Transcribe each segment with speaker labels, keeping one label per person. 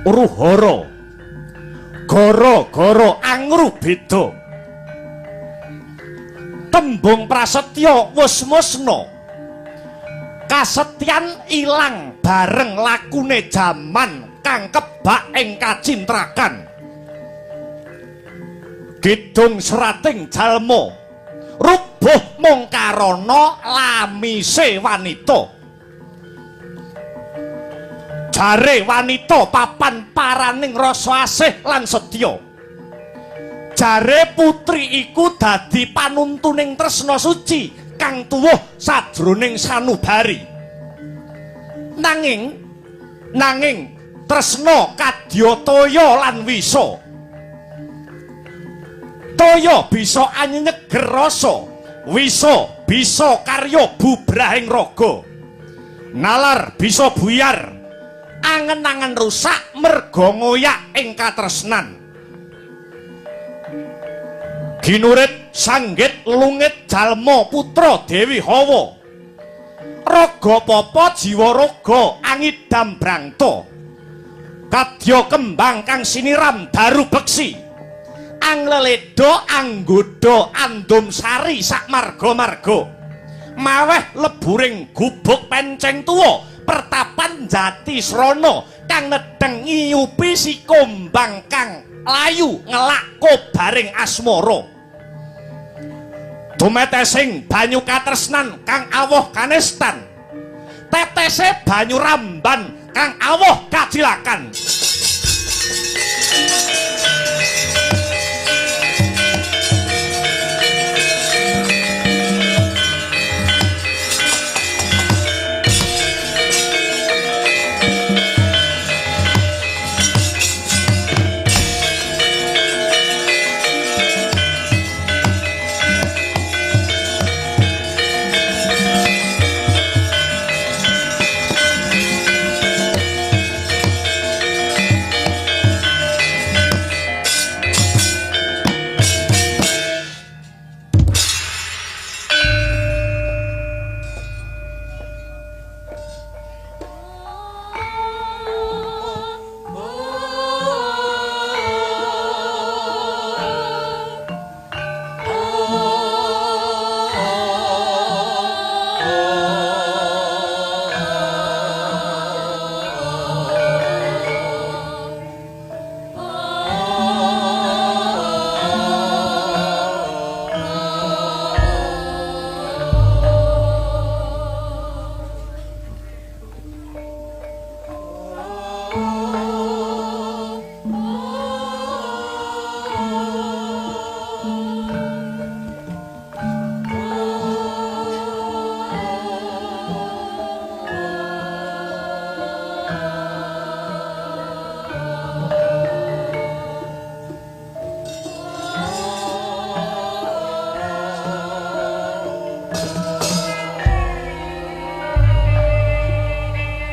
Speaker 1: Uruhara. Gara-gara angru beda. Tembung prasetya wis musna. Kasetyan ilang bareng lakune jaman kang kebak ing kacintrakan. Kidung serating jalma rubuh mung karana lamise wanita. Jare wanita papan paraning rasa asih lan setya. Jare putri iku dadi panuntuning tresna suci kang tuwuh sajroning sanubari. Nanging tresna kadya toya lan wisa. Toya bisa anyeger rasa, wisa bisa karya bubrahing raga. Nalar bisa buyar, angen-angen rusak merga ngoyak ing katresnan. Ginurit sanggit lungit jalma putra Dewi Hawa. Raga papa jiwa raga angidam brangta. Kadya kembang kang siniram daru beksi. Angleledo anggoda andum sari sak marga-marga. Maweh leburing gubuk penceng tuwa pertapan jati srana kang nedeng ngiyupi si kombang kang layu ngelak kobaring asmara. Dumetesing banyu katresnan kang awoh kanestan. Tetese banyu ramban kang awoh kacilakan.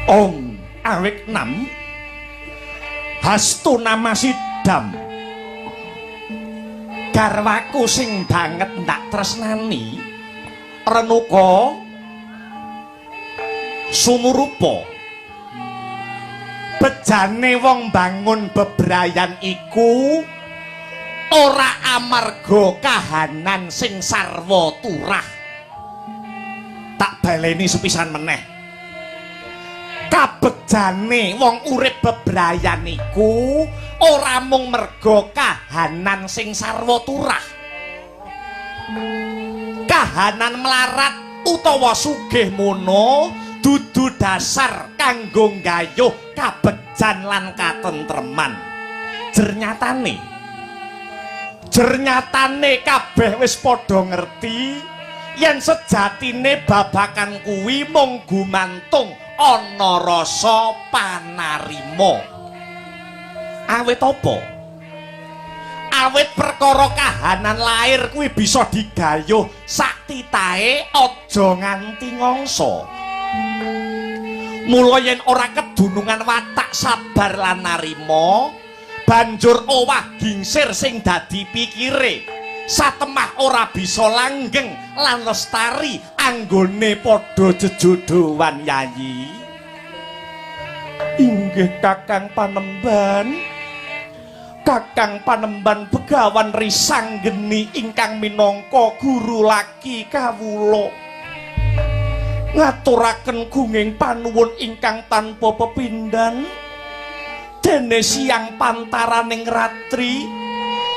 Speaker 1: Om awik nam hastu nama sidam. Garwaku sing banget ndak tresnani renuka sumurupa. Bejane wong bangun bebrayan iku ora amarga kahanan sing sarwa turah. Tak baleni sepisan meneh. Kabejane wong urip bebrayan iku ora mung merga kahanan sing sarwa turah. Kahanan melarat utawa sugih mono dudu dasar kanggo nggayuh kabejan lan katentreman. Jernyatane kabeh wis padha ngerti yen sejatine babakan kuwi mung gumantung ana rasa panarima. Awit apa? Awit perkara kahanan lair kuwi bisa digayuh sak titahe aja nganti ngangsa. Mula yen ora kedunungan watak sabar lan narima, banjur owah gingsir sing dadi pikire. Satemah ora bisa langgeng lan lestari anggone padha jejodhoan yayi. Inggih. inggih Kakang Panemban. Kakang Panemban Begawan Risanggeni ingkang minangka guru laki kawula. Ngaturaken gunging panuwun ingkang tanpa pepindhan. Dene siang pantaraning ratri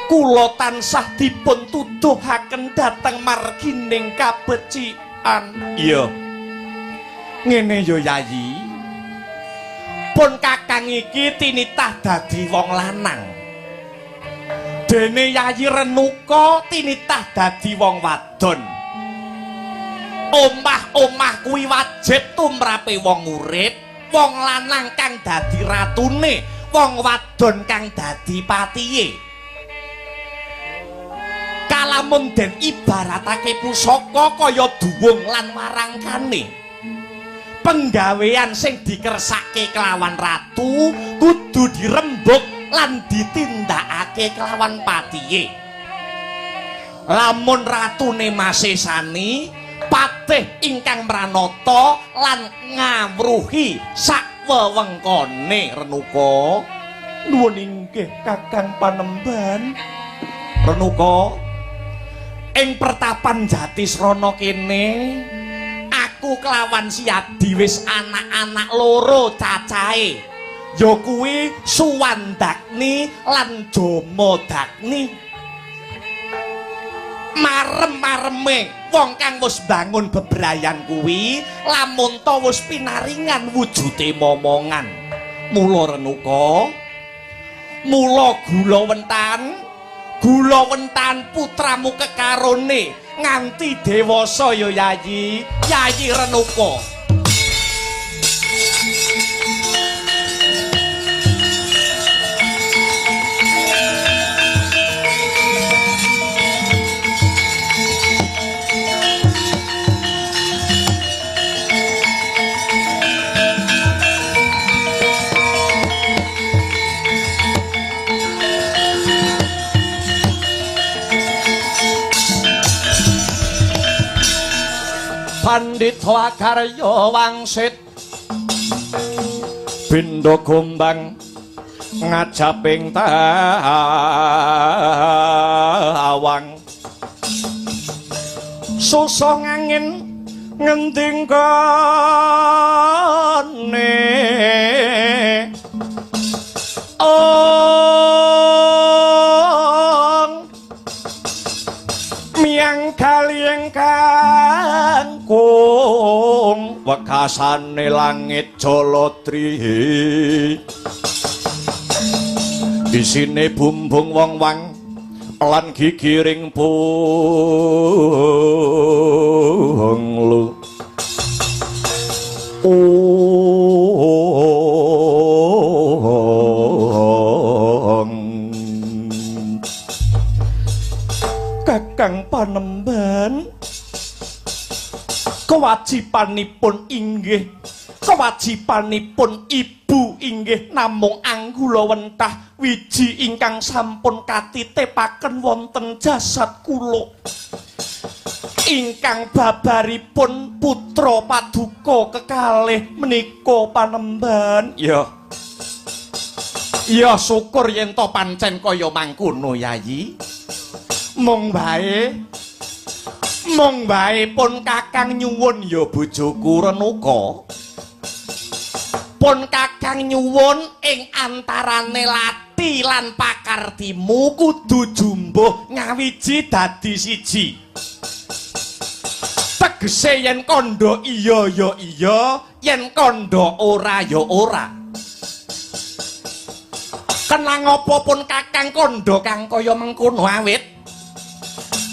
Speaker 1: kula tansah dipun tuduhaken dhateng margining kabecikan. Iya. Ngene ya Yayi. Pun kakang iki tinitah dadi wong lanang. Dene Yayi Renuka tinitah dadi wong wadon. Omah-omah kuwi wajib tumrape wong urip, wong lanang kang dadi ratune, wong wadon kang dadi patihe. Kalamun den ibaratake pusaka kaya duwung lan warangkane. Penggawean sing dikersake kelawan ratu kudu dirembug lan ditindakake kelawan patihe. Lamun ratune masesani, patih ingkang mranata lan ngawruhi sak wewengkone. Renuka, nuwun inggih Kakang Panemban. Renuka, ing pertapan Jatisrana kene aku kelawan Siadi wis anak-anak loro cacahe, ya kuwi Suwandagni lan Jamadagni. Marem-mareme wong kang wis bangun bebrayan kuwi lamun ta wis pinaringan wujude momongan. Mula Renuka, mula gula wentan putramu kekarone nganti dewasa ya Yayi, Yayi Renuka. Pandhita Akarya wangsit bindha gombang ngajaping tawang, susah ngangin ngendi nggone ong miang kali ingkang kung wekasane langit jaladri, isine bumbung wong wang lan gigiring punglu. Ong Kakang Panemban, kewajibanipun inggih, kewajibanipun ibu inggih namung anggula wentah wiji ingkang sampun katitipaken wonten jasad kula. Ingkang babaripun putra paduka kekalih menika Panemban. Ya. Ya syukur yen to pancen kaya mangkono Yayi. Mung wae pun kakang nyuwun ya bojoku Renuka. Pun kakang nyuwun ing antarane lati lan pakartimu kudu jumbuh ngawiji dadi siji. Tegese yen kandha iya ya iya, yen kandha ora ya ora. Kenang apa pun kakang kandha kang kaya mengkono awit?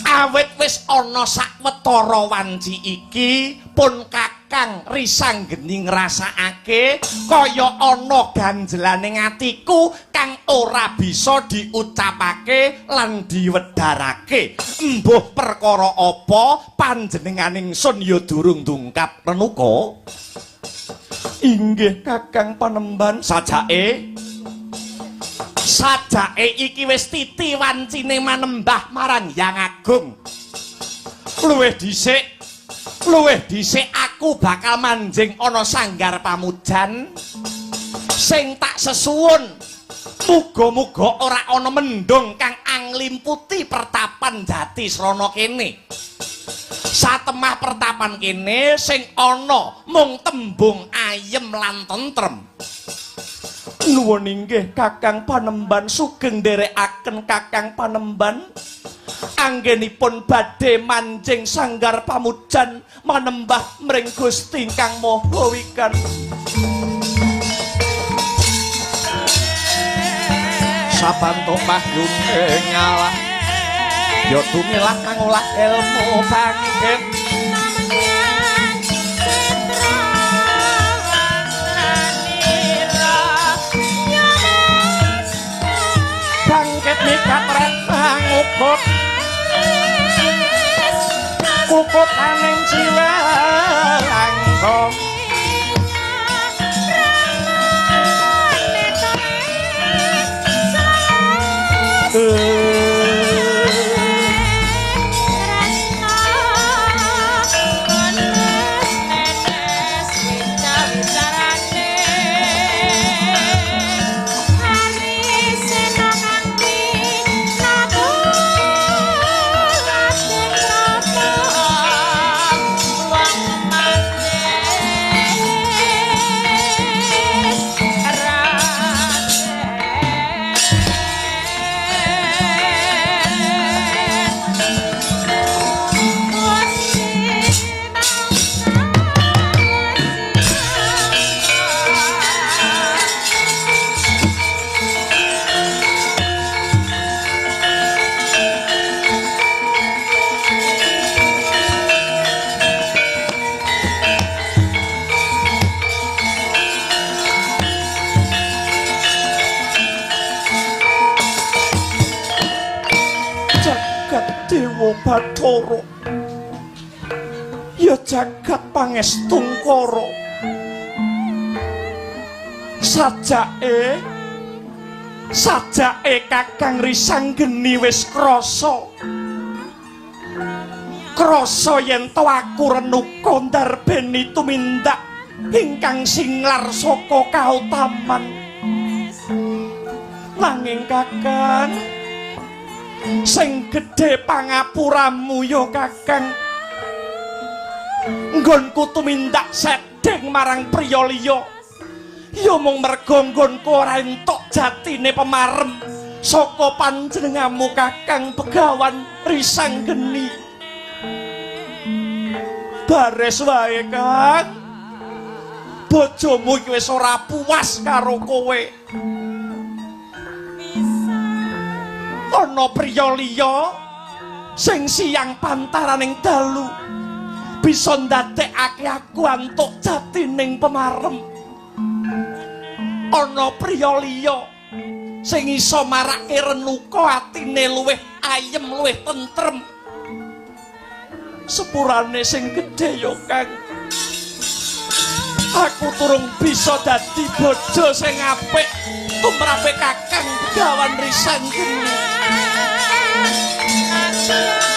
Speaker 1: Awit wis ana sawetara wanci iki pun kakang Risanggeni ngrasakake kaya ana ganjelane atiku kang ora bisa diucapake lan diwedharake. Embuh perkara apa panjenengan ingsun ya durung dungkap Renuka. Inggih Kakang Panemban. Sajake iki wis titi wancine manembah marang Hyang Agung. Luwih dhisik aku bakal manjing ana sanggar pamujan. Sing tak sesuwun, muga-muga ora ana mendung kang anglimputi pertapan Jatisrana kene. Satemah pertapan kene sing ana mung tembung ayem lan tentrem. Nuwun inggih Kakang Panemban, sugeng nderekaken Kakang Panemban. Anggenipun badhe manjing sanggar pamujan manembah mring Gusti Kang Maha Wikan. Sabantuk mahyune ngalah ya tumilah mangolah ilmu bangkit. Bangkit mikat retang ukut kukutaning jiwa langkung. Bathara ya jagat pangestungkara, sajake sajake Kakang Risanggeni wis krasa krasa yen to aku renuka ndarbeni tumindak ingkang singlar saka kautaman. Nanging Kakang, sing gedhe pangapuramu ya Kakang, nggonku tumindak sedeng marang priya liya ya mung merga nggonku ora entuk jatine pemarem saka panjenenganmu Kakang Begawan Risanggeni. Bares wae Kang, bojomu iki wis ora puas karo kowe. Ana priya liya sing siang pantaraning dalu bisa ndadekake aku antuk jatining pemarem. Ana priya liya sing iso marake renuka atine luwih ayem luwih tentrem. Sepurane sing gedhe ya Kang, aku turung bisa dadi bojo sing apik tumrape Kakang Begawan Risanggeni.
Speaker 2: Kuning.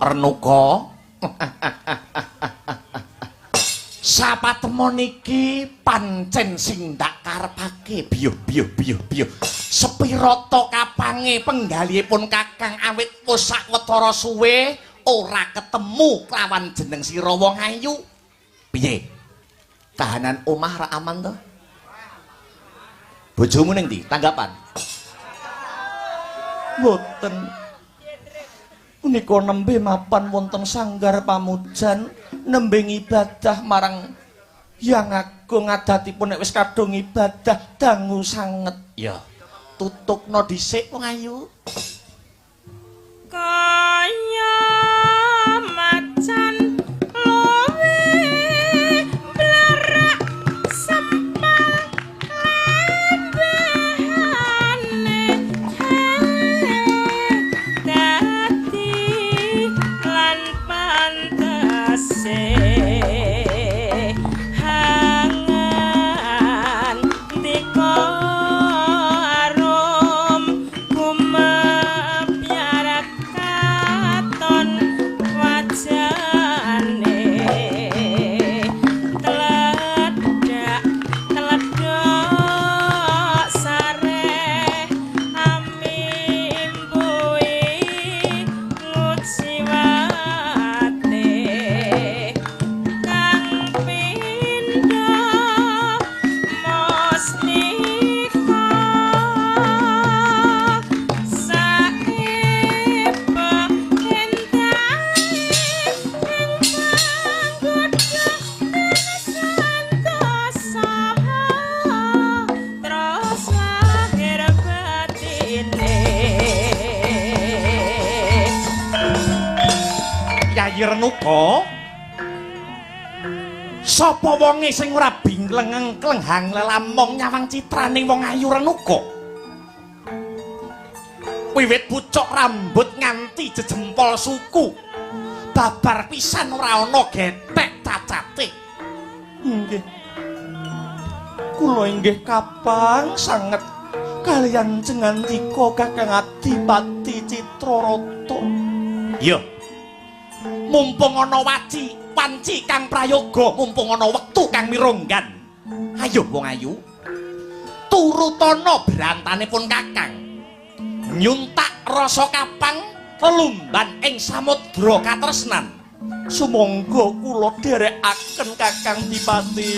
Speaker 1: Renuka. Sapatemon iki pancen sing ndak karepake biyuh biyuh biyuh biyuh. Sepirata kapange penggalihipun Kakang awit wis sawetara suwe ora ketemu kelawan jeneng sira wong ayu. Piye? Kahanan omah ra aman to? Bojomu ning ndi? Tanggapan? Mboten. Punika nembe mapan wonten sanggar pamujan, nembe ngibadah marang Hyang Agung adatipun nek wis kadung ibadah dangu sanget. Ya, tutukno dhisik wong ayu.
Speaker 2: Kaya macan luwe blarak sempal lembahane dadi lan pantese hangan dika arum kumepyarak katon wajane teledak teledok sareh amimbui nguciwate kang pindha mustika saepe endahe ing panggodha santosa terus lahir batine.
Speaker 1: Yayi Renuka, sapa wonge sing ora bingleng klenghang lelamong nyawang citraning wong ayu Renuka? Wiwit pucuk rambut nganti jejempol suku, babar pisan ora ana gethek cacate. Inggih. Kula inggih kapang sanget kaliyan cengandika Kakang Adipati Citrarata. Ya. Mumpung ana waci, wanci kang prayoga, mumpung ana wektu kang mirunggan. Ayo wong ayu. Turutana brantanipun Kakang. Nyuntak rasa kapang lelumban ing samudra katresnan. Sumangga kula dherekaken Kakang Dipati.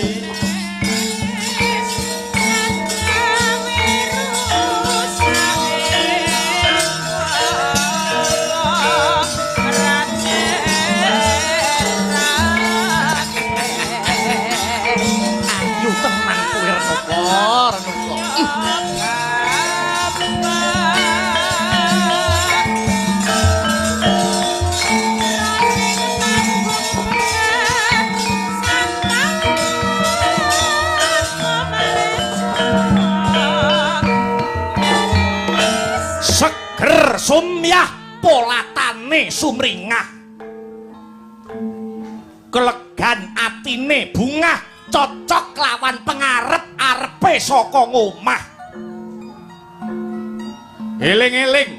Speaker 1: Ayu tenan kowe Renuka, Renuka. Seger sumyah polatane sumringah. Kelegan atine bungah cocok lawan pengarep-arepe saka ngomah. Eling-eling.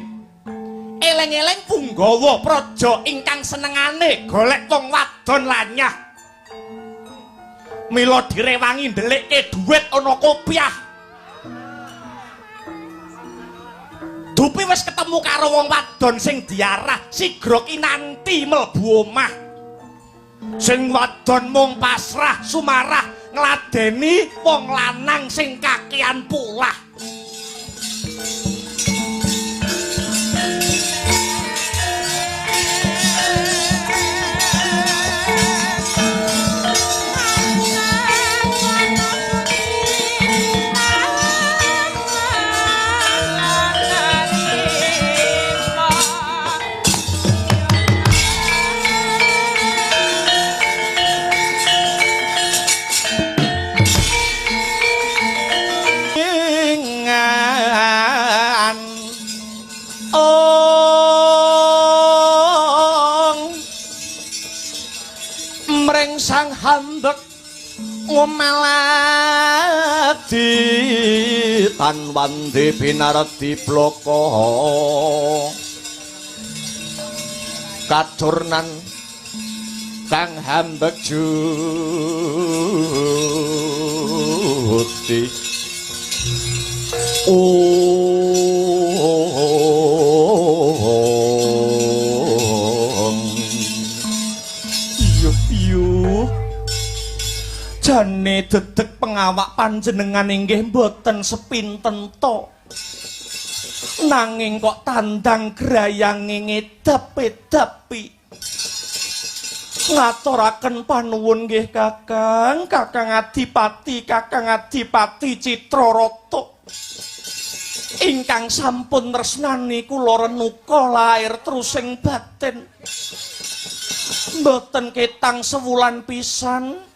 Speaker 1: Eling-eling punggawa praja ingkang senengane golek wong wadon lanyah. Mila direwangi ndelikke dhuwit ana kopiah. Dupi wis ketemu karo wong wadon sing diarah sigra kinanti mlebu omah. Sing wadon mung pasrah sumarah ngladeni wong lanang sing kakean polah. Sang hambek ngomeladi tan wandi binardi bloko. Kacurnan kang hambek juti. Yuh yuh. Jane dedeg pengawak panjenengan inggih mboten sepinten to. Nanging kok tandang grayange ngedap-edapi. Ngaturaken panuwun nggih Kakang, Kakang Adipati, Kakang Adipati Citrarata. Ingkang sampun tresnani kula renuka lair trusing batin. Mboten ketang sewulan pisan.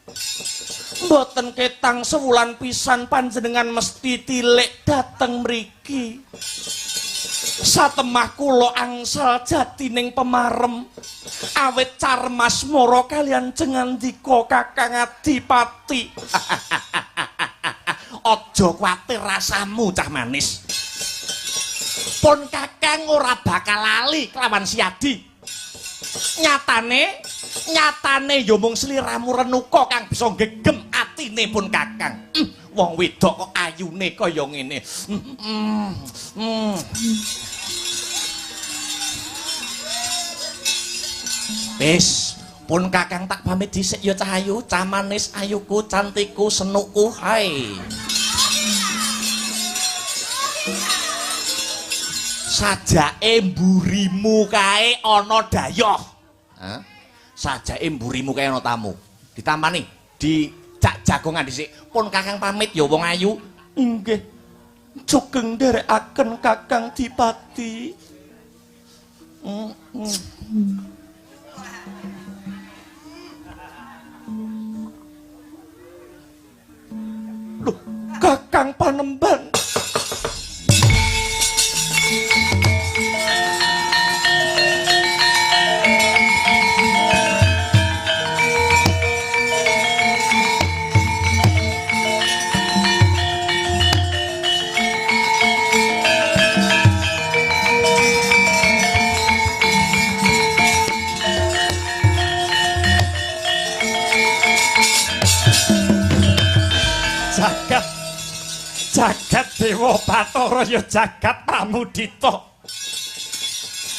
Speaker 1: Mboten ketang sewulan pisan panjenengan mesti tilik dateng mriki. Satemah kula angsal jatining pemarem awit carmasmara kaliyan jengandika Kakang Adipati. Aja kuwatir rasamu cah manis. Pun Kakang ora bakal lali kelawan Siadi. Nyatane, nyatane ya mung sliramu Renuka kang bisa gegem atine pun Kakang. Wong wedok kok ayune kaya ngene. Wis, pun Kakang tak pamit dhisik ya cah ayu, cah manis, ayuku, cantikku, senukku, hai. Sajake mburimu kae ana dayoh. Hah? Sajake mburimu kae ana tamu. Ditampani, dicak jagongan dhisik. Pun Kakang pamit ya wong ayu. Inggih. Sugeng nderekaken Kakang Dipati. Loh, Kakang Panemban. Jagat Dewa Bathara ya jagat Pramudita.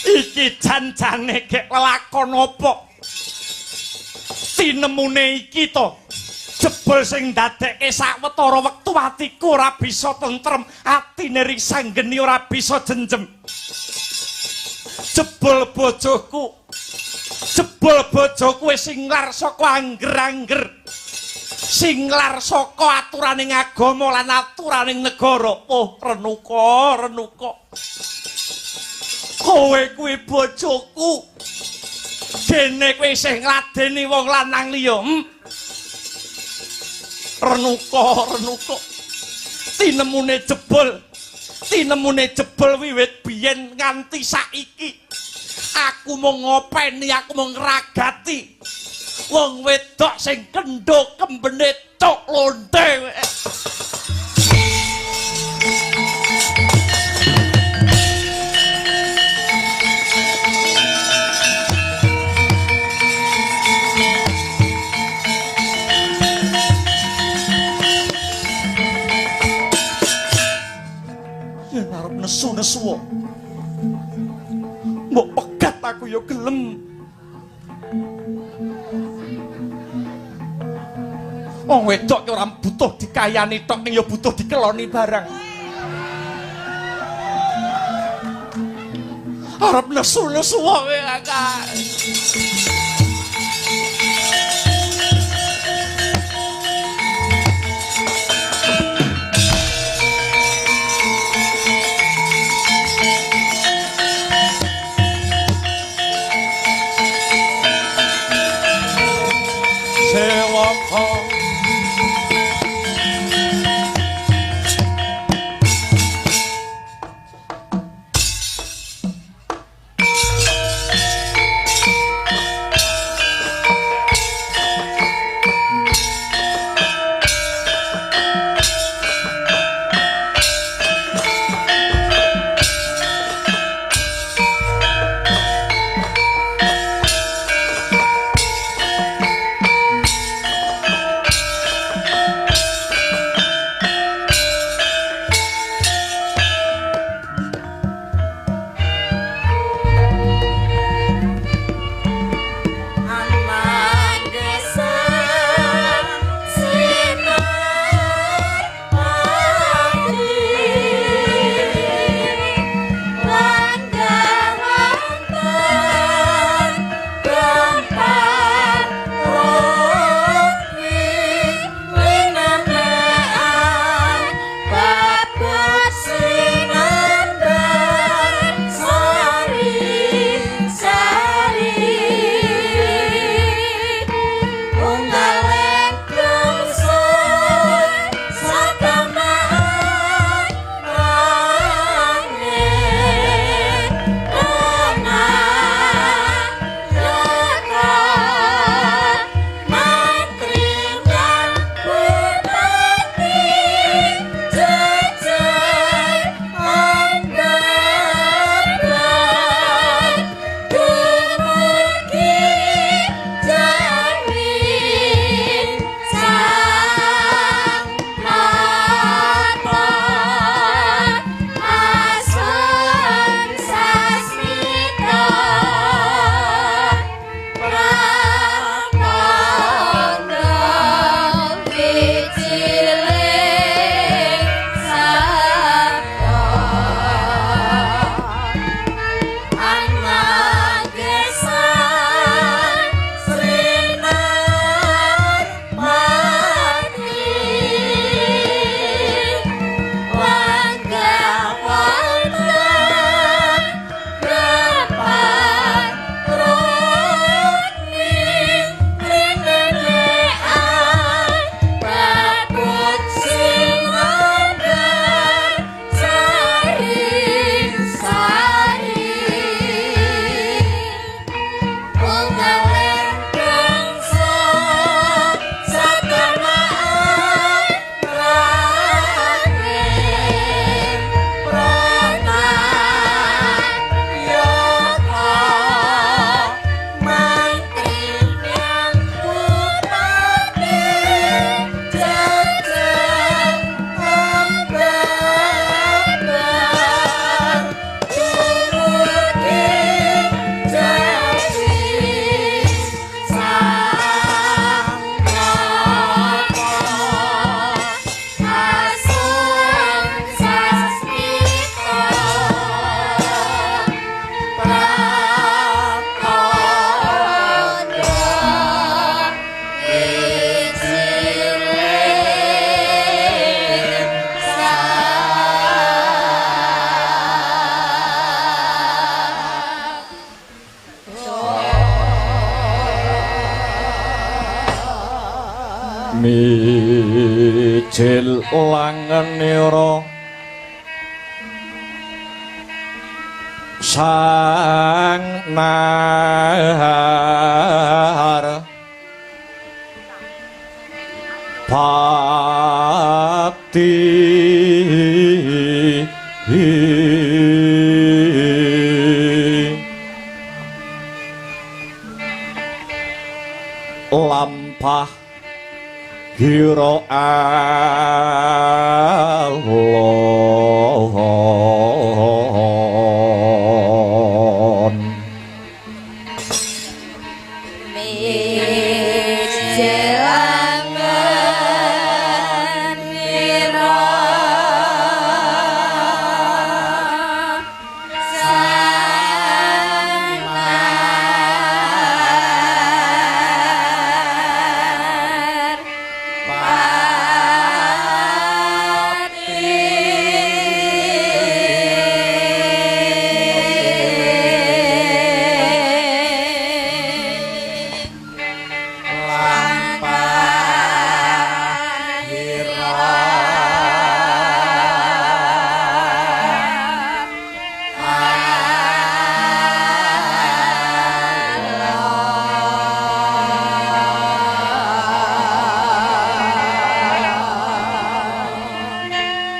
Speaker 1: Iki jan-jane gek lelakon apa? Tinemune iki to. Jebul sing ndadekke sawetara wektu atiku ora bisa tentrem, atine risanggeni ora bisa jenjem. Jebul bojoku. Jebul bojoku wis singlar saka angger-angger. Singlar saka aturaning agama lan aturaning negara. Oh, Renuka, Renuka. Kowe kuwi bojoku. Dene kowe isih ngladeni wong lanang liya. Renuka, Renuka. Tinemune jebul. Tinemune jebul wiwit biyen nganti saiki. Aku mung ngopeni, aku mung ngragati. Wong wedok sing kendho kembene cok lonte. Yen arep nesu-nesu mbok pegat aku ya gelem. Wong wedok ki ora butuh dikayani tok ning ya butuh dikeloni barang. Arep nesu-nesu wae Kakak. Sewaka Mijil langenira sang nahar pati lampah hira alon.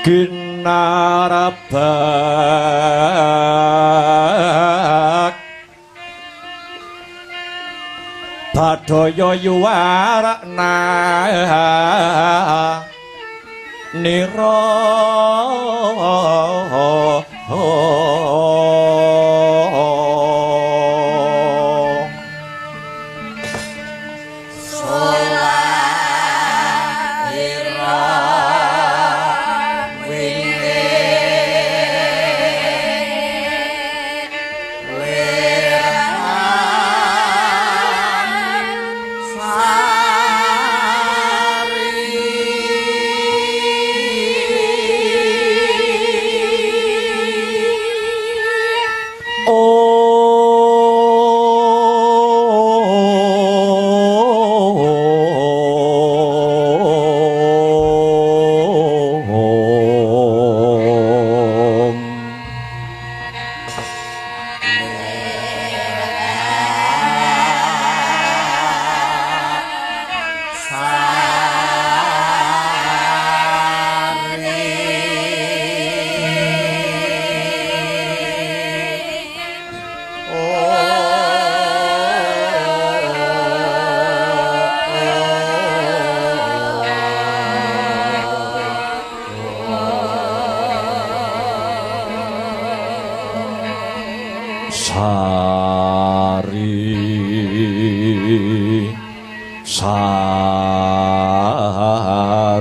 Speaker 1: Ginarabak Badaya yuwarna nira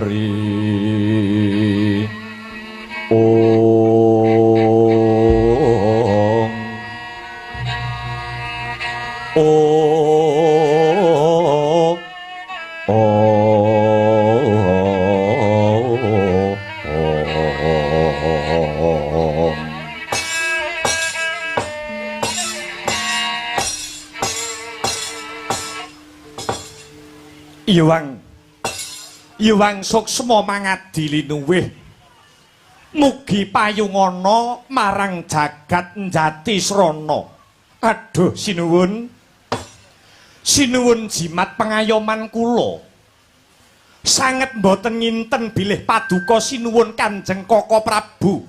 Speaker 1: Sari Ong Ong Ong. Iwang Iwang suksma mangadi linuwih mugi payungana marang jagat njati srana. Aduh sinuwun, sinuwun jimat pengayoman kula. Sanget mboten nginten bilih paduka sinuwun Kanjeng Koko Prabu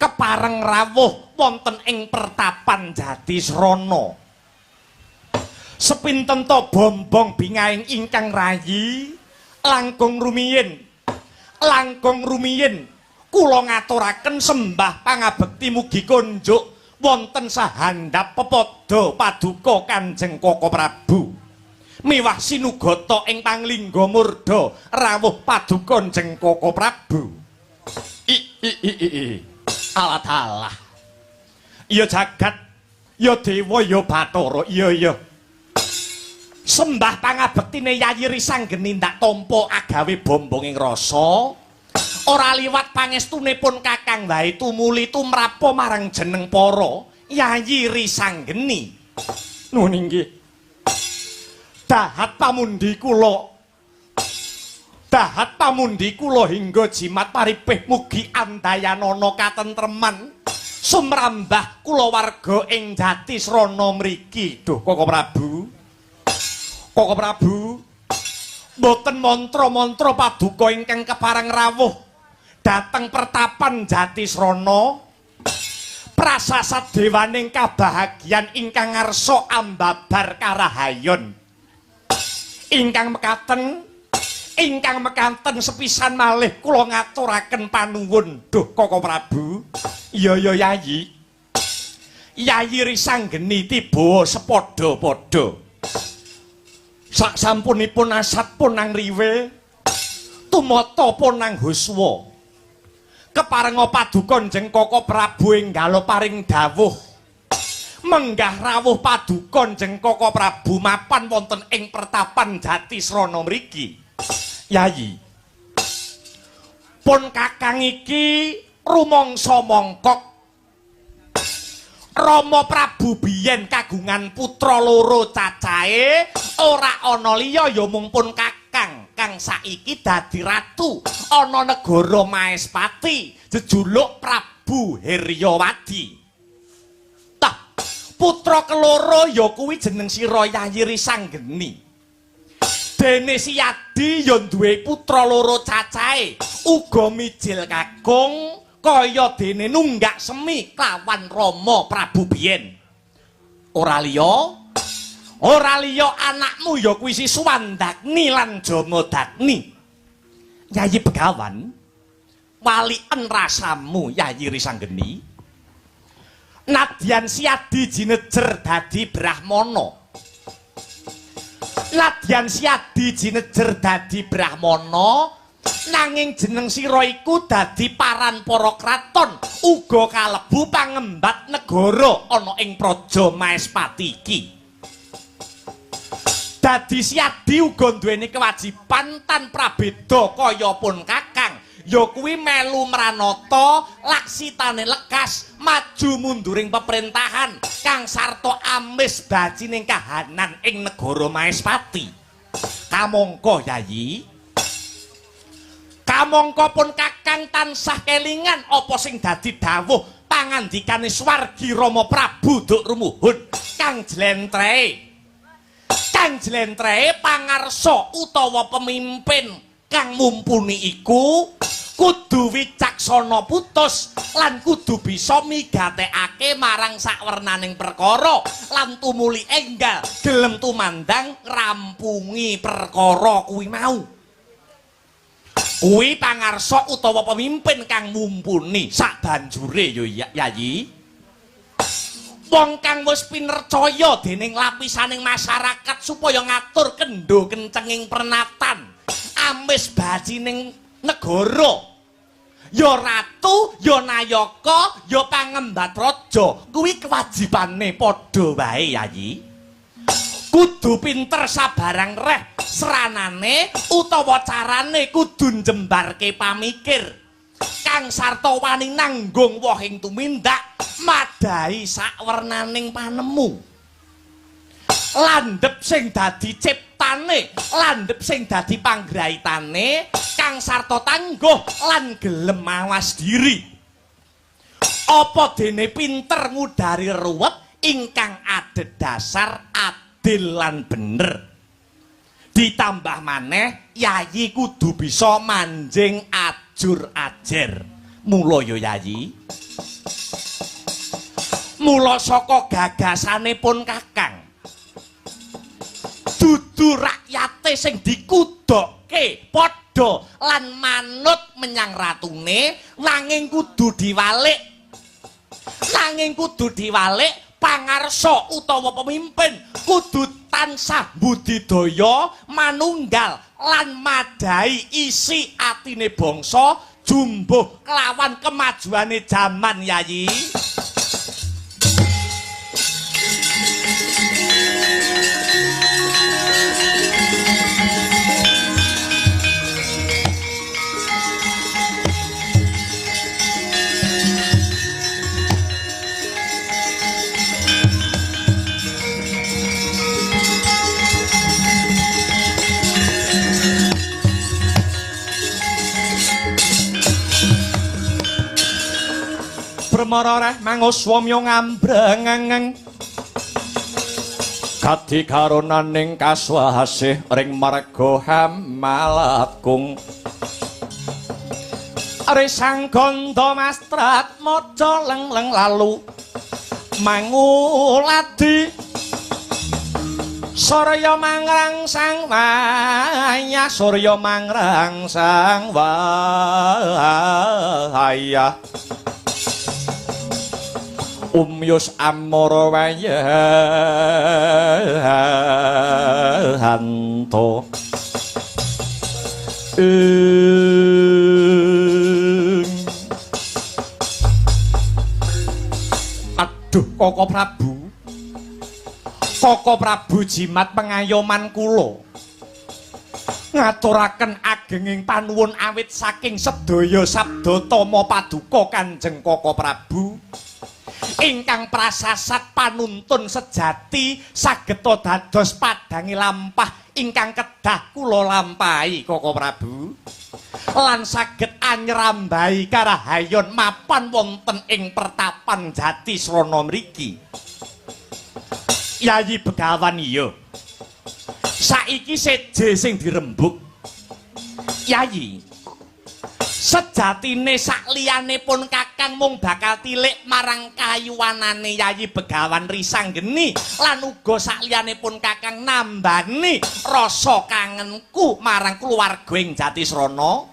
Speaker 1: kepareng rawuh wonten ing pertapan Jatisrana. Sepinten to bombong bingahing ingkang rayi langkung rumiyin, langkung rumiyin kula ngaturaken sembah pangabekti mugi konjuk wonten sahandap pepada paduka Kanjeng Koko Prabu. Miwah sinugata ing panglingga murda rawuh paduka Kanjeng Koko Prabu. I i i i alah dalah. Ya jagat, ya dewa, ya bathara, iya iya. Sembah pangabektine Yayi Risanggeni ndak tampa agawe bombonging rasa. Ora liwat pangestunipun Kakang wae tumuli tumrapa marang jeneng para Yayi Risanggeni. Nuwun inggih. Dahat pamundi kula. Dahat pamundi kula hingga jimat paripih mugi andayanana katentreman sumrambah kulawarga ing Jatisrana mriki. Duh Koko Prabu. Koko Prabu, mboten mantra-mantra paduka ingkang kepareng rawuh dhateng pertapan Jatisrana. Prasasat dewaning kabahagian ingkang ngarsa ambabar karahayon. Ingkang mekaten sepisan malih kula ngaturaken panuwun. Duh Koko Prabu. Iya ya Yayi. Yayi Risanggeni tiba sepadha-padha. Sak sampunipun asat punang riwe, tumata punang huswa. Keparenga paduka Njeng Koko Prabu enggala paring dawuh. Menggah rawuh paduka Njeng Koko Prabu mapan wonten ing pertapan Jatisrana mriki. Yayi, pun kakang iki rumangsa mongkok. Rama Prabu biyen kagungan putra loro cacahe, ora ana liya ya mung pun kakang kang saiki dadi ratu ana negara Maespati, jejuluk Prabu Heryawadi. Tah, putra keloro ya kuwi jeneng sira Yayi Risanggeni. Dene Siyadi ya duwe putra loro cacahe, uga mijil kakung kaya dene nunggak semi klawan Rama Prabu biyen. Ora liya anakmu ya kuwi si Suwandagni lan Jamadagni. Yayi Begawan, waliken rasamu Yayi Risanggeni. Nadyan Siyadi jinejer dadi brahmana. Nadyan Siyadi jinejer dadi brahmana, nanging jeneng sira iku dadi paran para kraton, uga kalebu pangembat negara ana ing Praja Maespati iki. Dadi Siyadi uga duweni kewajiban tan prabeda kaya pun kakang, ya kuwi melu mranata laksitane lekas maju munduring pemerintahan kang sarta amis bacining kahanan ing negara Maespati. Kamangka Yayi, kamangka pun kakang tansah kelingan apa sing dadi dawuh pangandikane swargi Rama Prabu Duk Rumuhun kang jlentrehe. Kang jlentrehe pangarsa utawa pemimpin kang mumpuni iku kudu wicaksana putus lan kudu bisa migatekake marang sakwernaning perkara lan tumuli enggal gelem tumandang ngrampungi perkara kuwi mau. Kuwi pangarsa utawa pemimpin kang mumpuni sabanjure ya Yayi. Wong kang wis pinercaya dening lapisaning masyarakat supaya ngatur kendho kencenging pernatan amis bacining negara, ya ratu, ya nayaka, ya pangembat raja, kuwi kewajibane padha wae Yayi. Kudu pinter sabarang reh sranane utawa carane kudu njembarke pamikir kang sarta wani nanggung wohing tumindak madhahi sakwernaning panemu. Landhep sing dadi ciptane, landhep sing dadi panggraitane kang sarta tangguh lan gelem mawas diri. Apa dene pinter ngudari ruwet ingkang adhedhasar adil lan bener. Ditambah maneh Yayi kudu bisa manjing ajur ajer. Mula ya Yayi, mula saka gagasane pun kakang, dudu rakyate sing dikudokke padha lan manut menyang ratune, nanging kudu diwalik. Nanging kudu diwalik pangarsa utawa pemimpin kudu tansah budidaya manunggal lan madhahi isi atine bangsa jumbuh kelawan kemajuane jaman Yayi. Bremara reh manguswamya ngambrengeng kadi karunaning kaswasih ring marga Hamalakung. Risang gandha mastrat maca leng-leng lalu manguladi surya mangrangsang wayah, surya mangrangsang wayah. Umyus amara wayahanto. Aduh Koko Prabu, Koko Prabu jimat pengayoman kula ngaturaken agenging panuwun awit saking sedaya sabda tama paduka Kanjeng Koko Prabu ingkang prasasat panuntun sejati sageta dados padangi lampah ingkang kedah kula lampahi Koko Prabu, lan saged anyrambahi karahayon mapan wonten ing pertapan Jatisrana mriki. Yayi Begawan iya, saiki seje sing dirembuk. Yayi, sejatine sakliyane pun kakang mung bakal tilik marang kayuwanane Yayi Begawan Risanggeni lan uga sakliyane pun kakang nambani rasa kangenku marang keluarga ing Jatisrana.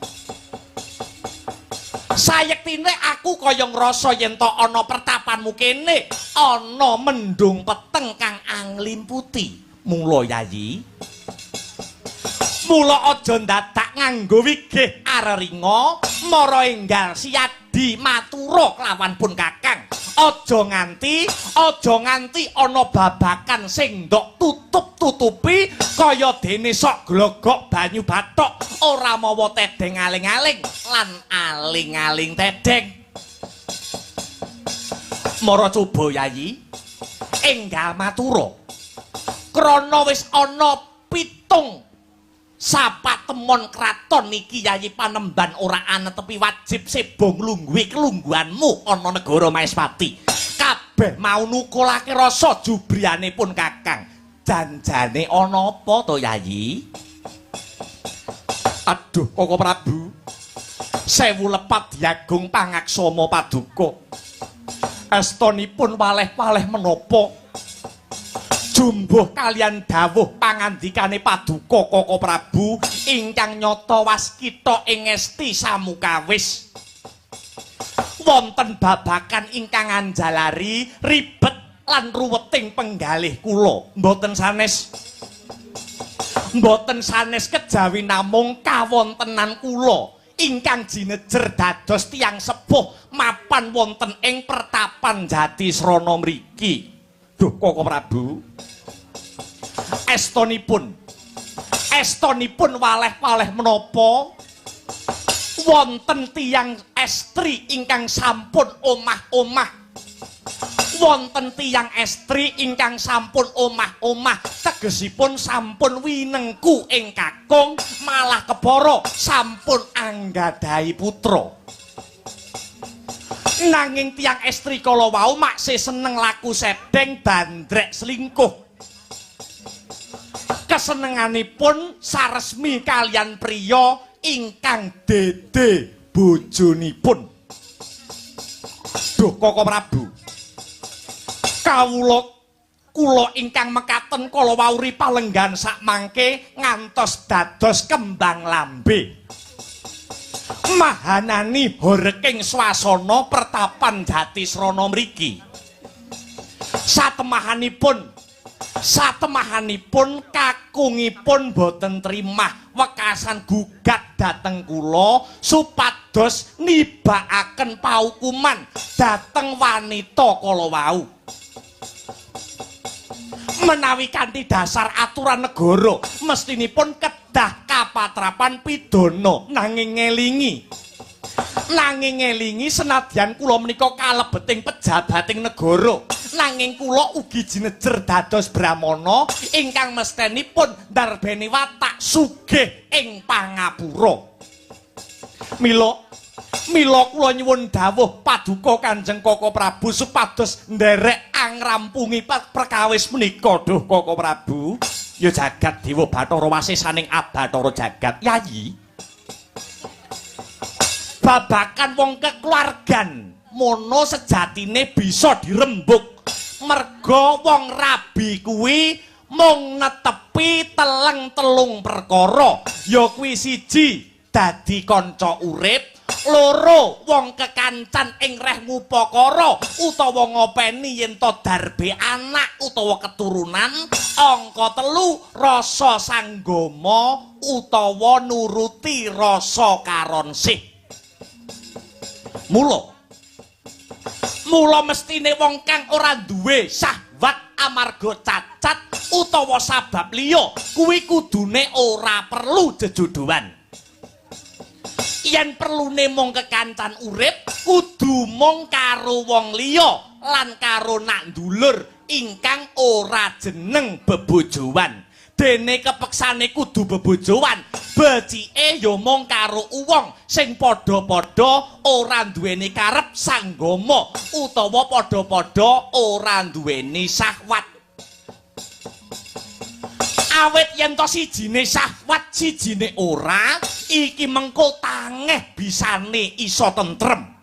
Speaker 1: Sayektine aku kaya ngrasa yen to ana pertapanmu kene ana mendung peteng kang anglimputi. Mula Yayi, mula aja ndadak nganggo wigih areringa mara enggal siyadi matura kelawan pun kakang. Aja nganti ana babakan sing ndok tutup-tutupi kaya dene sok glogok banyu bathok ora mawa tedeng aling-aling lan aling-aling tedeng. Mara coba Yayi enggal matura krana wis ana 7 sapatemon kraton iki Yayi Panemban ora anetepi wajib sebo nglungguhi kelungguhanmu ana negara Maespati. Kabeh mau nukulake rasa jubriyane pun kakang. Janjane ana apa to Yayi? Aduh Koko Prabu, sewu lepat diagung pangaksama paduka. Estonipun waleh-waleh menapa jumbuh kalian dawuh pangandikane paduka Koko Prabu ingkang nyata waskita ing esti samukawis. Wonten babakan ingkang anjalari ribet lan ruweting penggalih kula. Mboten sanes kejawi namung kawontenan kula ingkang jinejer dados tiyang sepuh mapan wonten ing pertapan Jatisrana mriki. Duh Koko Prabu, estonipun waleh-waleh menapa wonten tiyang estri ingkang sampun omah-omah, wonten tiyang estri ingkang sampun omah-omah tegesipun sampun winengku ing kakung malah kepara sampun anggadhahi putra. Nanging tiyang estri kala wau maksih seneng laku sedeng bandrek selingkuh. Kesenenganipun saresmi kalian priya ingkang dede bojonipun. Duh Koko Prabu, kawula kula ingkang mekaten kala wau ripalenggan sakmangke ngantos dados kembang lambe. Mahanani horeking swasana pertapan Jatisrana mriki. Satemahanipun kakungipun boten trimah wekasan gugat dhateng kula supados nibakaken paukuman dhateng wanita kala wau. Menawi kanthi dasar aturan negara mestinipun kedah kapatrapan pidana, nanging ngelingi senadyan kula menika kalebeting pejabating negara, nanging kula ugi jinejer dados brahmana ingkang mestenipun ndarbeni watak sugih ing pangapura. Mila Mila kula nyuwun dawuh paduka Kanjeng Koko Prabu supados nderek angrampungi perkawis menika. Duh Koko Prabu, ya jagat dewa Bathara wasesaning Abathara jagat. Yayi, babakan wong kekeluargan mono sejatine bisa dirembuk merga wong rabi kuwi mung netepi teleng-telung perkara, ya kuwi siji dadi kanca urip, loro wong kekancan ing reh ngupakara utawa ngopeni yen to darbe anak utawa keturunan, angka telu rasa sanggama utawa nuruti rasa karonsih. Mula mestine wong kang ora duwe syahwat amarga cacat utawa sabab liya kuwi kudune ora perlu jejodohan. Yen perlune mung kekancan urip kudu mung karo wong liya lan karo nak ndulur ingkang ora jeneng bebojoan. Dene kepeksane kudu bebojoan, becike ya mung karo wong sing padha-padha ora duweni karep sanggama utawa padha-padha ora duweni syahwat. Awit yen to sijine syahwat sijine ora, iki mengko tangeh bisane iso tentrem.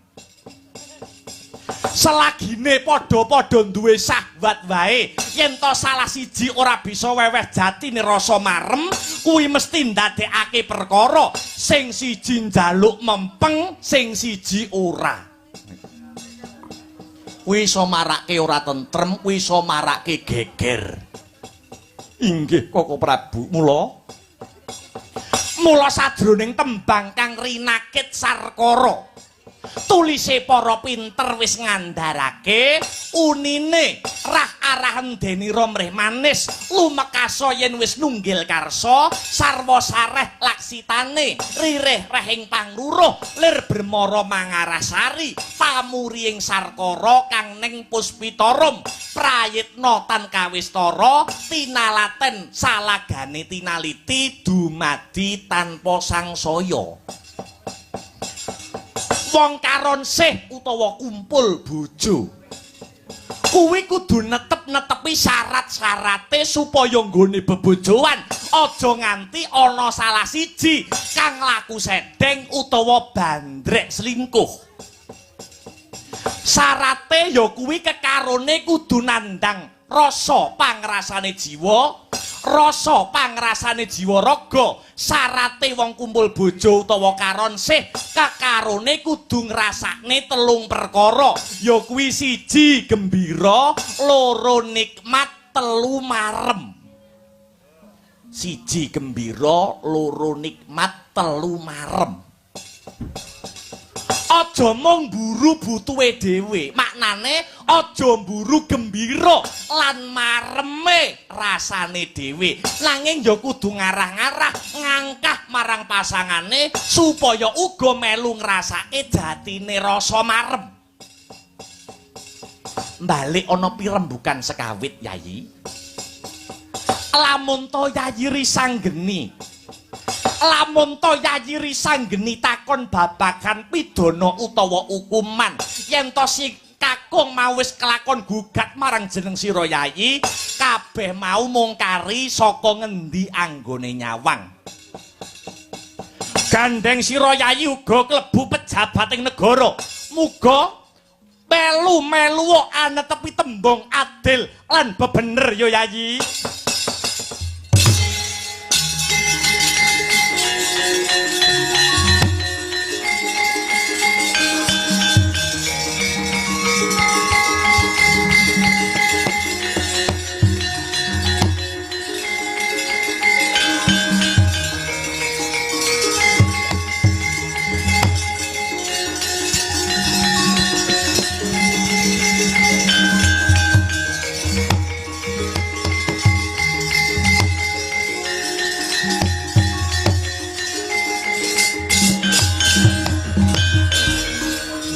Speaker 1: Selagine padha-padha duwe syahwat wae, yen to salah siji ora bisa weweh jatine rasa marem, kuwi mesti ndadekake perkara sing siji njaluk mempeng, sing siji ora. Kuwi iso marake ora tentrem, kuwi iso marake geger. Inggih Koko Prabu, mula sajroning tembang kang rinakit sarkara tulise para pinter wis ngandharake unine rah arahan denira mrih manis lumekasa yen wis nunggil karsa sarwa sareh laksitane ririh rehing pangruruh lir bermara mangarasari pamuri ing sarkara kang ning puspitarum prayitna tan kawistara tinalaten salagane tinaliti dumadi tanpa sangsaya. Wong karonsih utawa kumpul bojo kuwi kudu netep-netepi syarat-syarate supaya nggone bebojoan aja nganti ana salah siji kang laku sedeng utawa bandrek selingkuh. Syarate ya kuwi kekarone kudu nandang rasa pangrasane jiwa, rasa pangrasane jiwa raga. Syarate wong kumpul bojo utawa karonsih kekarone kudu ngrasakne telung perkara, ya kuwi siji gembira, loro nikmat, telu marem. Siji gembira, loro nikmat, telu marem. Aja mung mburu butuhe dhewe, maknane aja mburu gembira lan mareme rasane dhewe, nanging ya kudu ngarah-ngarah ngangkah marang pasangane supaya uga melu ngrasake jatine rasa marem. Balik ana pirembukan sekawit Yayi. Lamun to Yayi Risanggeni, lamun to Yayi Risanggeni takon babagan pidana utawa hukuman, yen to si kakung mau wis kelakon gugat marang jeneng sira Yayi, kabeh mau mung kari saka ngendi anggone nyawang. Gandeng sira Yayi uga klebu pejabating negara, muga melu-melu anetepi tembung adil lan bebener ya Yayi.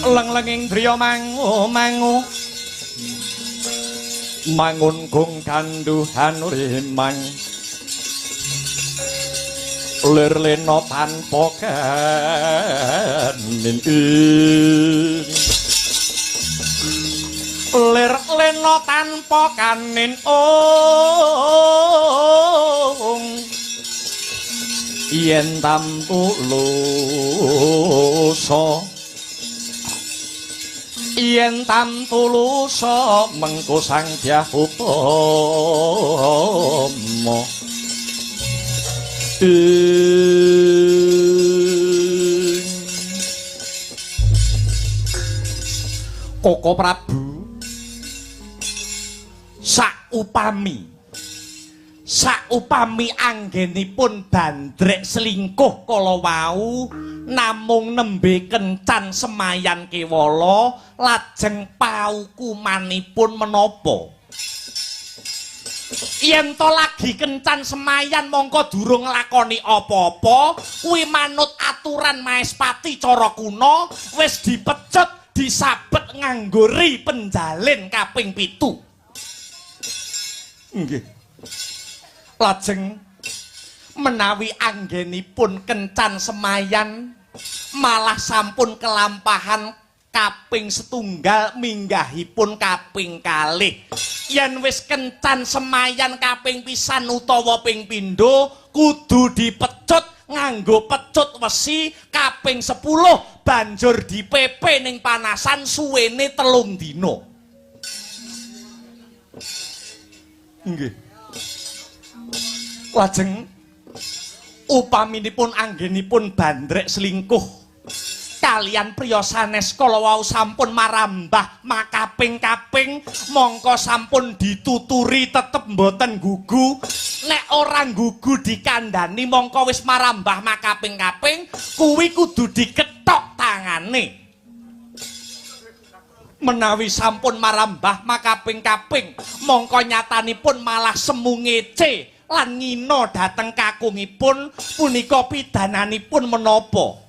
Speaker 1: Leng-lenging driya mangu mangu mangun gong kanduhan urimang Lir lena tanpa kanin ing. Lir lena tanpa kanin ong. Yen tamtu lusa, yen tamtu lusa mengko Sang Dyah Utama. Ing Koko Prabu, saupami saupami anggenipun bandrek selingkuh kala wau namung nembe kencan semayan kewala, lajeng paukumanipun menapa? Yen to lagi kencan semayan mongko durung nglakoni apa-apa, kuwi manut aturan Maespati cara kuna wis dipecut disabet nganggo ri penjalin kaping 7. Nggih. Lajeng menawi anggenipun kencan semayan malah sampun kelampahan kaping setunggal minggahipun kaping kalih. Yen wis kencan semayan kaping pisan utawa ping pindho kudu dipecut nganggo pecut wesi kaping 10 banjur dipepe ning panasan suwene 3 dina. Nggih. Lajeng upaminipun anggenipun bandrek selingkuh kalian priya sanes kala wau sampun marambah makaping-kaping mongko sampun dituturi tetep mboten gugu. Nek ora gugu dikandani mongko wis marambah makaping-kaping kuwi kudu dikethok tangane. Menawi sampun marambah makaping-kaping mongko nyatanipun malah semu ngece lan ngina dhateng kakungipun punika pidananipun menapa?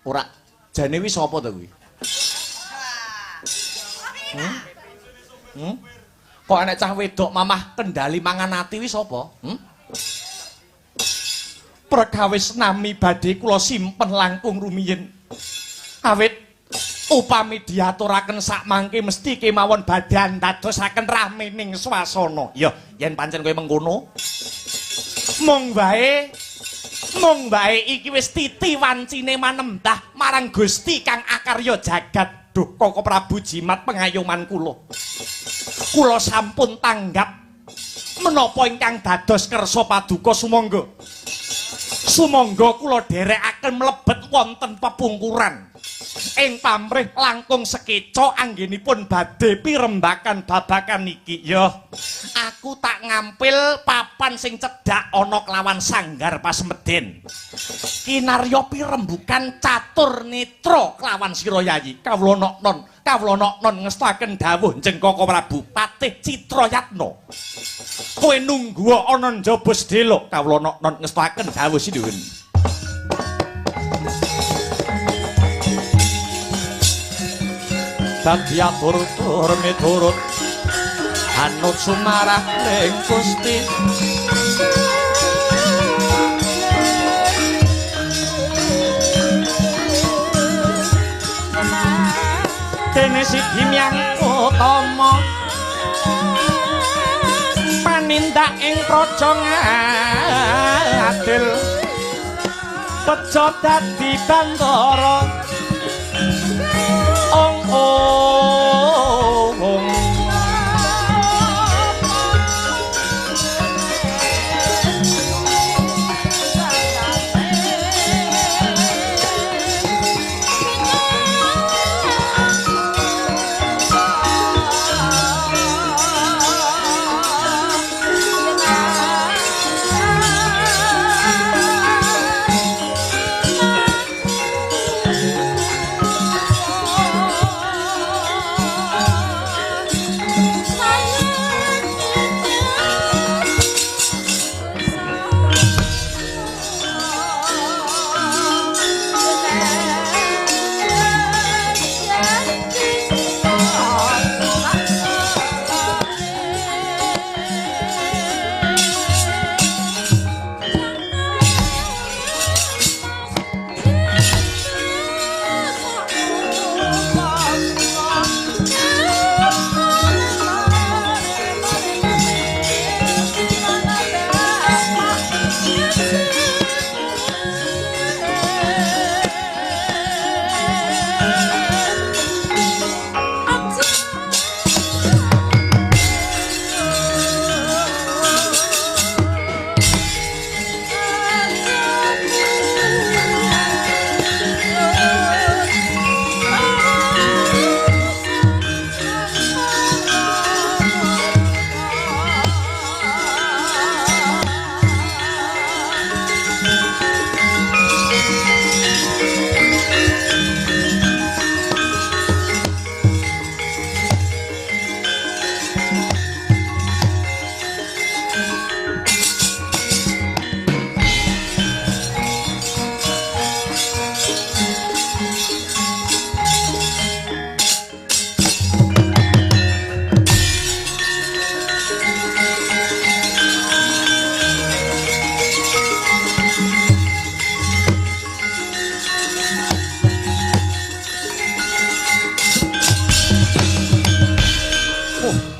Speaker 1: Ora, jane wis sapa to kuwi? Hmm? Hmm? Kok enek cah wedok mamah kendali mangan ati wis sapa? Hmm? Perkawis nami badhe kula simpen langkung rumiyin. Awit upami diaturaken sakmangke mesti kemawon badhe andadosaken ramening swasana. Ya, yen pancen kowe mengkono, mung wae iki wis titi wancine manembah marang Gusti kang akarya jagat. Duh, Koko Prabu jimat pengayoman kula. Kula sampun tanggap menapa ingkang dados kersa paduka sumangga. Sumangga kula dherekaken mlebet wonten pepungkuran. Ing pamrih langkung sekeca anggenipun badhe pirembakan babakan iki. Ya, aku tak ngampil papan sing cedhak ana kelawan sanggar pasemeden. Kinarya pirembukan catur netra kelawan sira yayi. Kawula noknon, kawula noknon ngestaken dawuh Njeng Koko Prabu Patih Citrayatna. Kowe nunggu ana njaba sedhela. Kawula noknon ngestaken dawuh sinuwun. Dadi atur-tur miturut anut sumarah ning Gusti. Dene siji myang utama panindak ing praja ngadil pejo dadi bantara. Ong ong ong.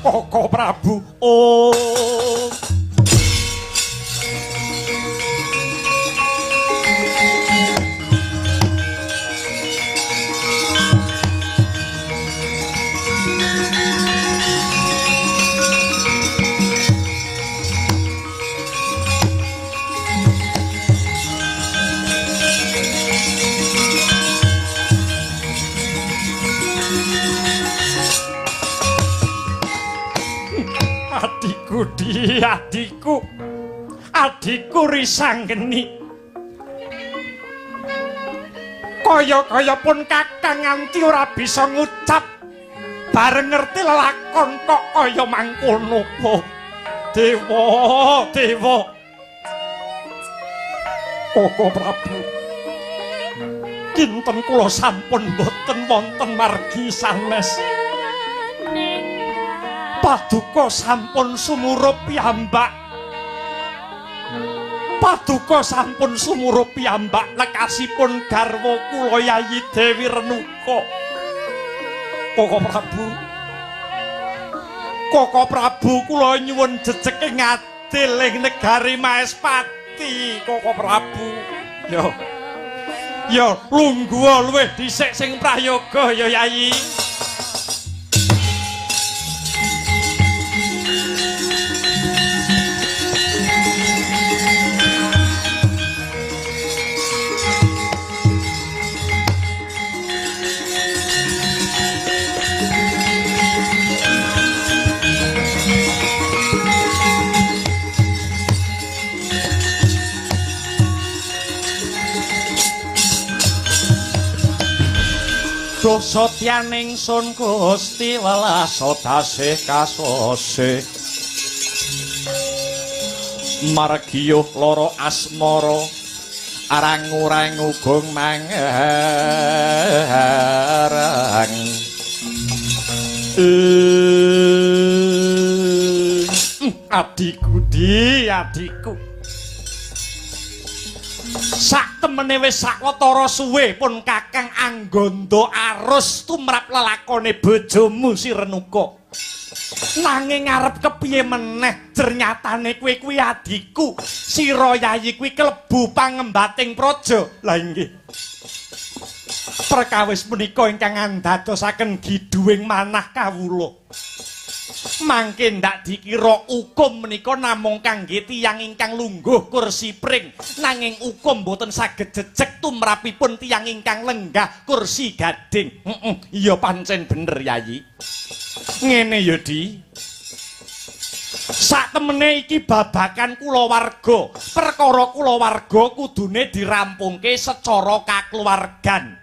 Speaker 1: Koko Prabu. Oh. Adikku di adikku, adikku risanggeni. Kaya-kaya pun kakang nganti ora bisa ngucap bareng ngerti lelakon kok kaya mangkono. Oh, dewa, dewa. Koko Prabu, kinten kula sampun boten wonten margi sanes. Paduka sampun sumurup piyambak. Paduka sampun sumurup piyambak lekasipun garwa kula Yayi Dewi Renuka. Koko Prabu, Koko Prabu kula nyuwun jejeke ngadil ing negari Maespati. Koko Prabu. Yo. Yo lungguh luwih dhisik sing prayoga ya Yayi. Dosa tyaning sun Gusti welas tasih kasose margiyuh lara asmara arang-urang ugung mangerang. Adikku di adikku, sak temene wis sawetara suwe pun kakang angganda arus tumrap lelakone bojomu si Renuka. Nanging arep kepiye meneh jernyatane kowe kuwi adikku. Sira Yayi kuwi klebu pangembating praja. Lah inggih. Perkawis punika ingkang andadosaken giduwing manah kawula. Mangke ndak dikira ukum menika namung kangge tiyang ingkang lungguh kursi pring, nanging ukum boten saged jejeg tumrapipun tiyang ingkang lenggah kursi gading. Iya pancen bener Yayi. Ngene ya Di. Sak temene iki babakan kulawarga. Perkara kulawarga kudune dirampungke secara kakluwargan.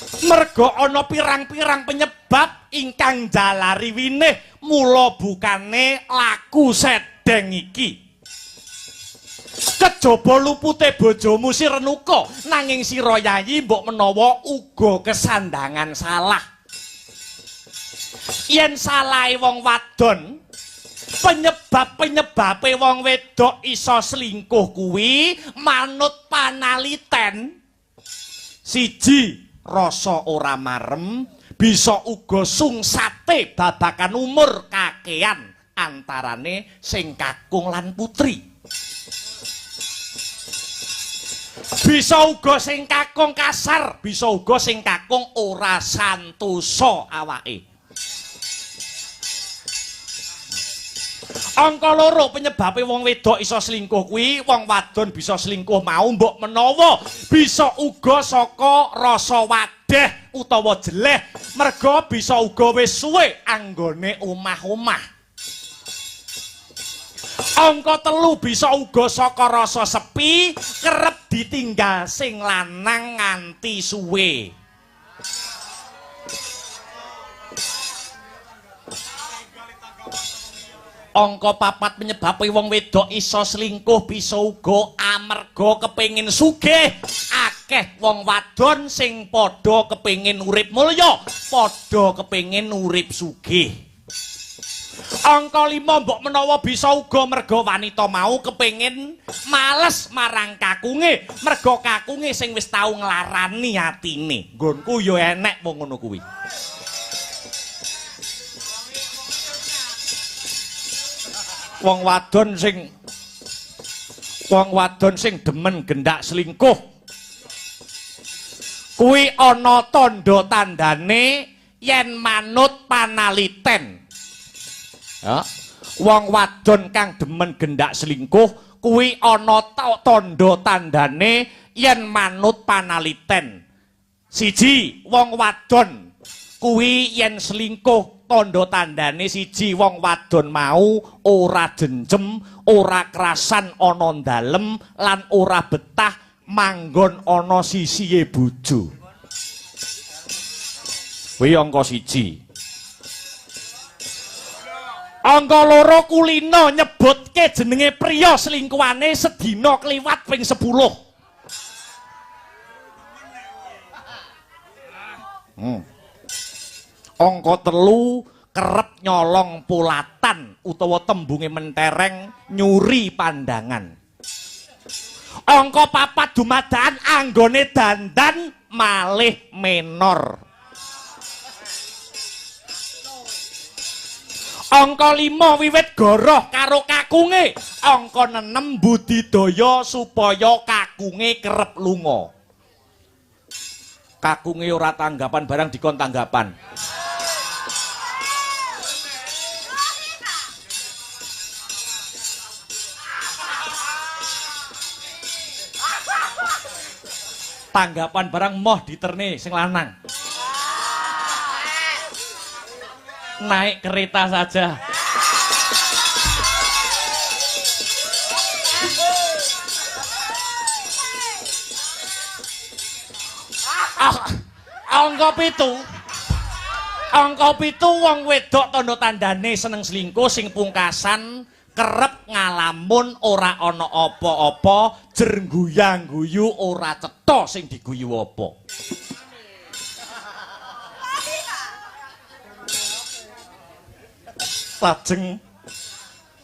Speaker 1: Merga ana pirang-pirang penyebab ingkang jalari winih mula bukane laku sedeng iki. Kejaba lupute bojomu si Renuka, nanging sira Yayi mbok menawa uga kesandangan salah. Yen salahe wong wadon, penyebab-penyebabe wong wedok iso selingkuh kuwi manut panaliten. Siji, rasa ora marem, bisa uga sungsate babakan umur kakean antarane sing kakung lan putri. Bisa uga sing kakung kasar, bisa uga sing kakung ora santosa awake. Angka loro penyebabe wong wedok iso selingkuh kuwi, wong wadon bisa selingkuh mau mbok menawa bisa uga saka rasa wadeh utawa jeleh, merga bisa uga wis suwe anggone omah-omah. Angka telu bisa uga saka rasa sepi, kerep ditinggal sing lanang nganti suwe. Angka papat penyebabe wong wedok iso selingkuh bisa uga amarga kepengin sugih. Akeh wong wadon sing padha kepengin urip mulya, padha kepengin urip sugih. Angka 5 mbok menawa bisa uga merga wanita mau kepengin males marang kakunge, merga kakunge sing wis tau nglarani atine. Nggonku ya enek wong ngono kuwi. Wong wadon sing demen gendak selingkuh kuwi ana tandha tandane yen manut panaliten. Ya, wong wadon kang demen gendak selingkuh kuwi ana tandha tandane yen manut panaliten. Siji, wong wadon kuwi yen selingkuh tandha tandane siji, wong wadon mau ora jenjem, ora krasan ana dalem lan ora betah manggon ana sisihe bojo. Kuwi angka siji. Angka loro, kulino nyebutke jenenge priya selingkuhane sedina kliwat ping 10. Angka telu, kerep nyolong pulatan utawa tembunge mentereng nyuri pandangan. Angka papat, dumadaan anggone dandan malih menor. Angka 5, wiwit goroh karo kakunge. Angka 6, budidaya supaya kakunge kerep lunga. Kakunge ora tanggapan barang dikon tanggapan. Tanggapan barang moh diterne sing lanang. Naik kereta saja. Angka pitu. Angka pitu, wong wedok tandha tandane seneng selingkuh sing pungkasan kerep ngalamun ora ana apa-apa, jer guyang-guyu ora cetha sing diguyu apa. Lajeng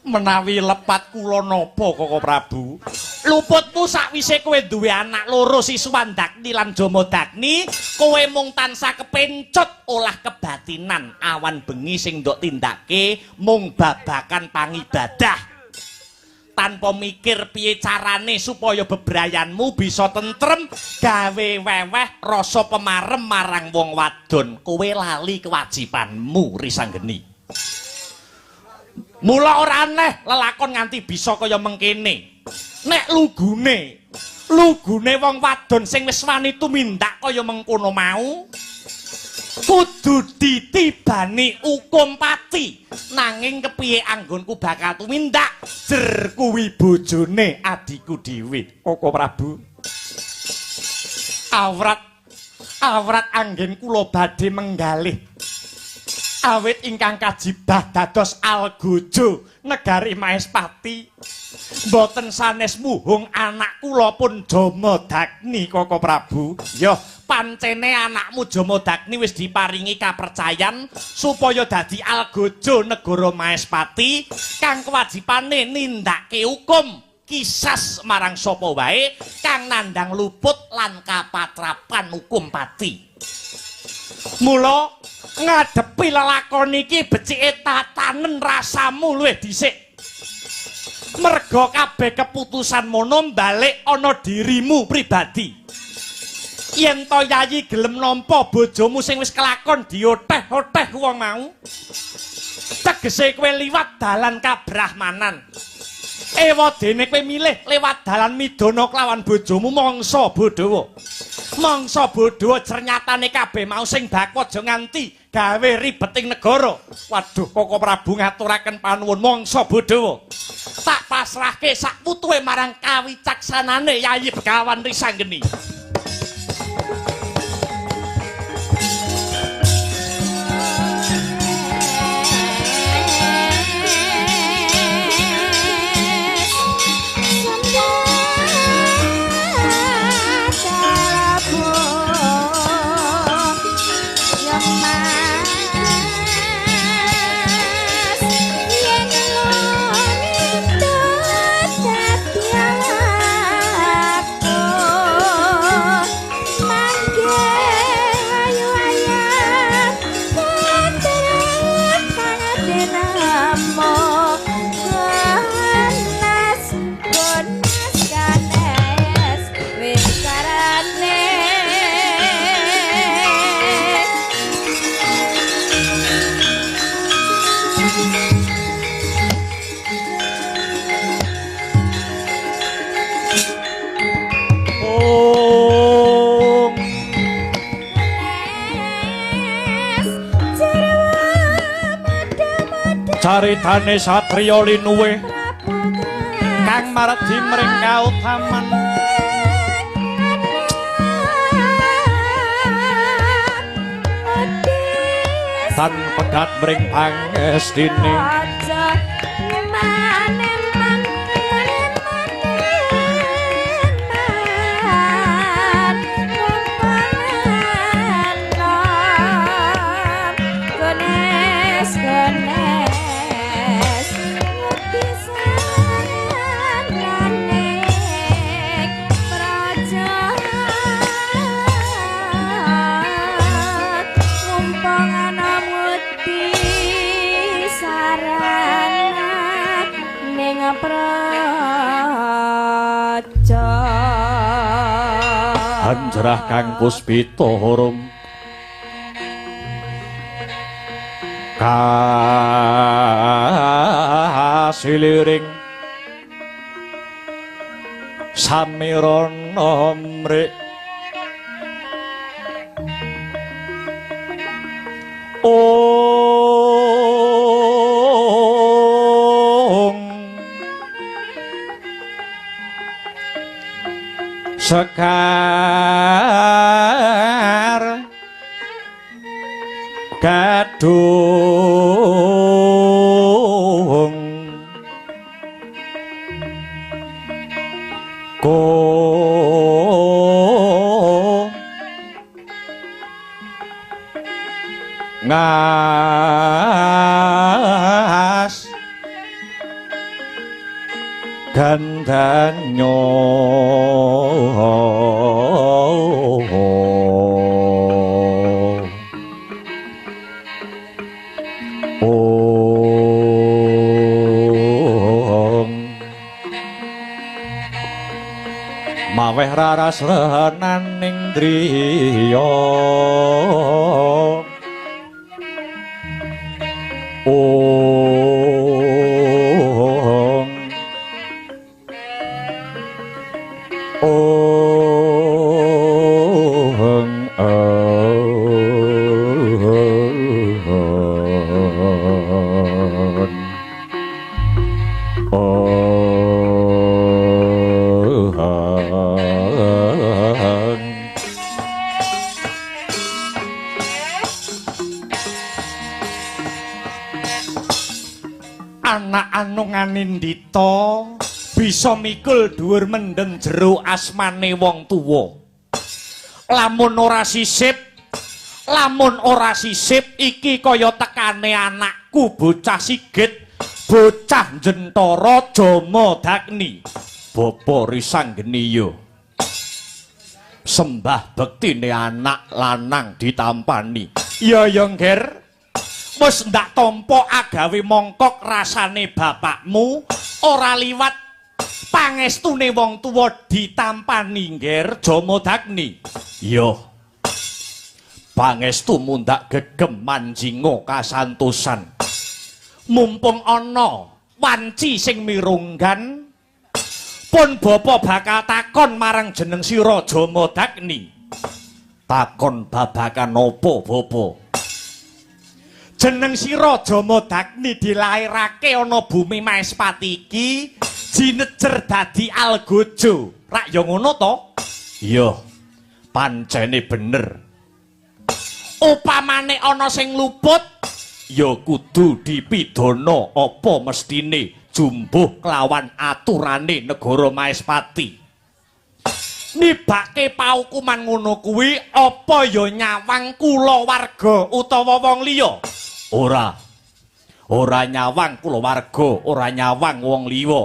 Speaker 1: menawi lepat kula napa Koko Prabu? Luputmu sakwise kowe duwe anak loro Siswandagni lan Jamadagni, kowe mung tansah kepencut olah kebatinan awan bengi sing ndok tindake mung babakan pangibadah. Tanpa mikir piye carane supaya bebrayanmu bisa tentrem, gawe weweh rasa pemarem marang wong wadon, kowe lali kewajibanmu Risanggeni. Mula ora aneh lelakon nganti bisa kaya mengkene. Nek lugune, lugune wong wadon sing wis wani tumindak kaya mengkono mau kudu ditibani hukum pati. Nanging kepiye anggonku bakal tumindak jer kuwi bojone adhiku dhewe. Koko Prabu, awrat anggen kula badhe menggalih awit ingkang kajibah dados algojo negari Maespati. Mboten sanes muhung anak kula pun Jamadagni Koko Prabu. Yo pancene anakmu Jamadagni wis diparingi kapercayan supaya dadi algojo negara Maespati kang kewajibane nindakake hukum kisas marang sapa wae kang nandhang luput lan kapatrapan hukum pati. Mula ngadepi lelakon iki becike tatanen rasamu luwih dhisik. Merga kabeh keputusan mono balik ana dirimu pribadi. Yen to yayi gelem nampa bojomu sing wis kelakon dioteh-oteh wong mau, tegese kowe liwat dalan kabrahmanan. Ewa dene kowe milih lewat dalan midana kelawan bojomu mangsa bodhawa. Mangsa bodhawa cernyatane kabeh mau sing bakwa aja nganti gawe ribeting negara. Waduh, Koko Prabu ngaturaken panuwun mangsa bodhawa. Tak pasrahke sak putuhe marang kawicaksanane Yayi Begawan Risanggeni.
Speaker 2: Oh.
Speaker 1: Caritane satriya linuwih kang mardi mring kautaman. Tan pegat mring pangestine. Hanjrah kang puspita harum kasiliring samirana mrik ong sekar gadung ko ngas gandanyo. Ong maweh raras renaning driya. Ong ong ong. Anak anung anindita bisa mikul dhuwur mendem jero asmane wong tuwa. Lamun ora sisip, lamun ora sisip iki kaya tekane anakku bocah sigit, bocah Jentara Jama Dagni. Bapa Risanggeniya. Sembah bektine anak lanang ditampani. Ya ya, Ngger. Wis ndak tampa agawe mongkok rasane bapakmu ora liwat pangestune wong tuwa ditampani, Ngger Jama Dagni. Iya. Pangestumu ndak gegem manjinga kasantosan. Mumpung ana wanci sing mirunggan, pun bapa bakal takon marang jeneng sira Jama Dagni. Takon babagan apa, bapa? Jeneng sira Jama Dagni dilairake ana bumi Maespati iki jinejer dadi Algojo. Rak ya ngono to? Iya. Pancene bener. Upamane ana sing luput ya kudu dipidana apa mestine jumbuh kelawan aturane negara Maespati. Nibake paukuman ngono kuwi apa ya nyawang kulawarga utawa wong liya? Ora. Ora nyawang kulawarga, ora nyawang wong liya.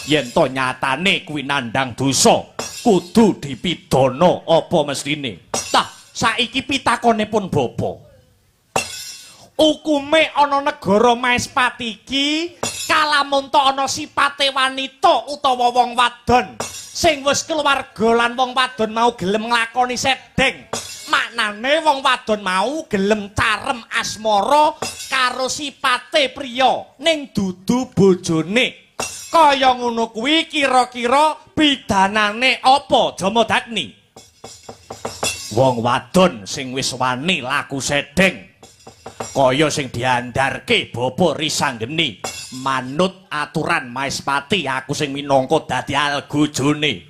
Speaker 1: Yen to nyatane kuwi nandhang dosa, kudu dipidana apa mestine. Tah, saiki pitakone pun bapa. Ukume ana negara Maespati iki kalamun to ana sipate wanita utawa wong wadon sing wis keluarga lan wong wadon mau gelem nglakoni sedeng. Maknane wong wadon mau gelem carem asmara karo sipate priya ning dudu bojone. Kaya ngono kuwi kira-kira pidanane apa Jama Dagni? Wong wadon sing wis wani laku sedeng Kaya sing diandarke Bapa Risanggeni, manut aturan Maespati aku sing minangka dadi algojone.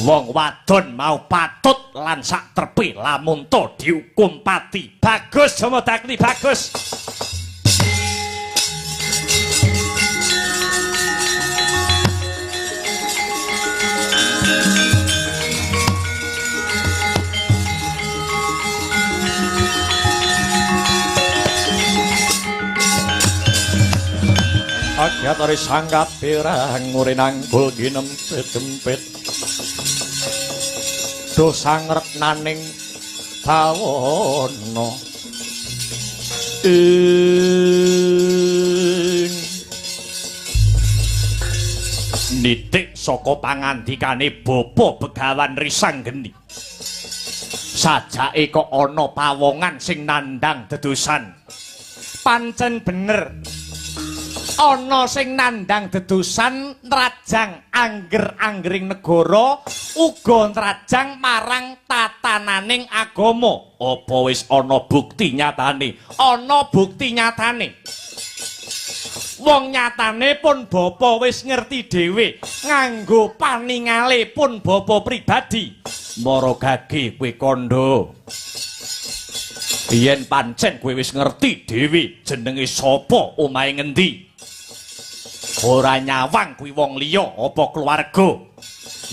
Speaker 1: Wong wadon mau patut lan sak trepe lamun to dihukum pati. Bagus Jamadagni, bagus. Agyatari sanggap pirang ngurinanggul ginempit-empit do sangretnaning bawana ing nitik saka pangandikane Bapa Begawan Risanggeni. Sajake kok ana pawongan sing nandhang dedusan. Pancen bener ana sing nandhang dedusan nrajang angger-anggering negara uga nrajang marang tatananing agama. Apa wis ana bukti nyatane? Ana bukti nyatane. Wong nyatane pun bapa wis ngerti dhewe nganggo paningale pun bapa pribadi. Mara gage kowe kandha. Yen pancen kowe wis ngerti dhewe jenenge sapa, omahe ngendi. Ora nyawang kuwi wong liya apa keluarga.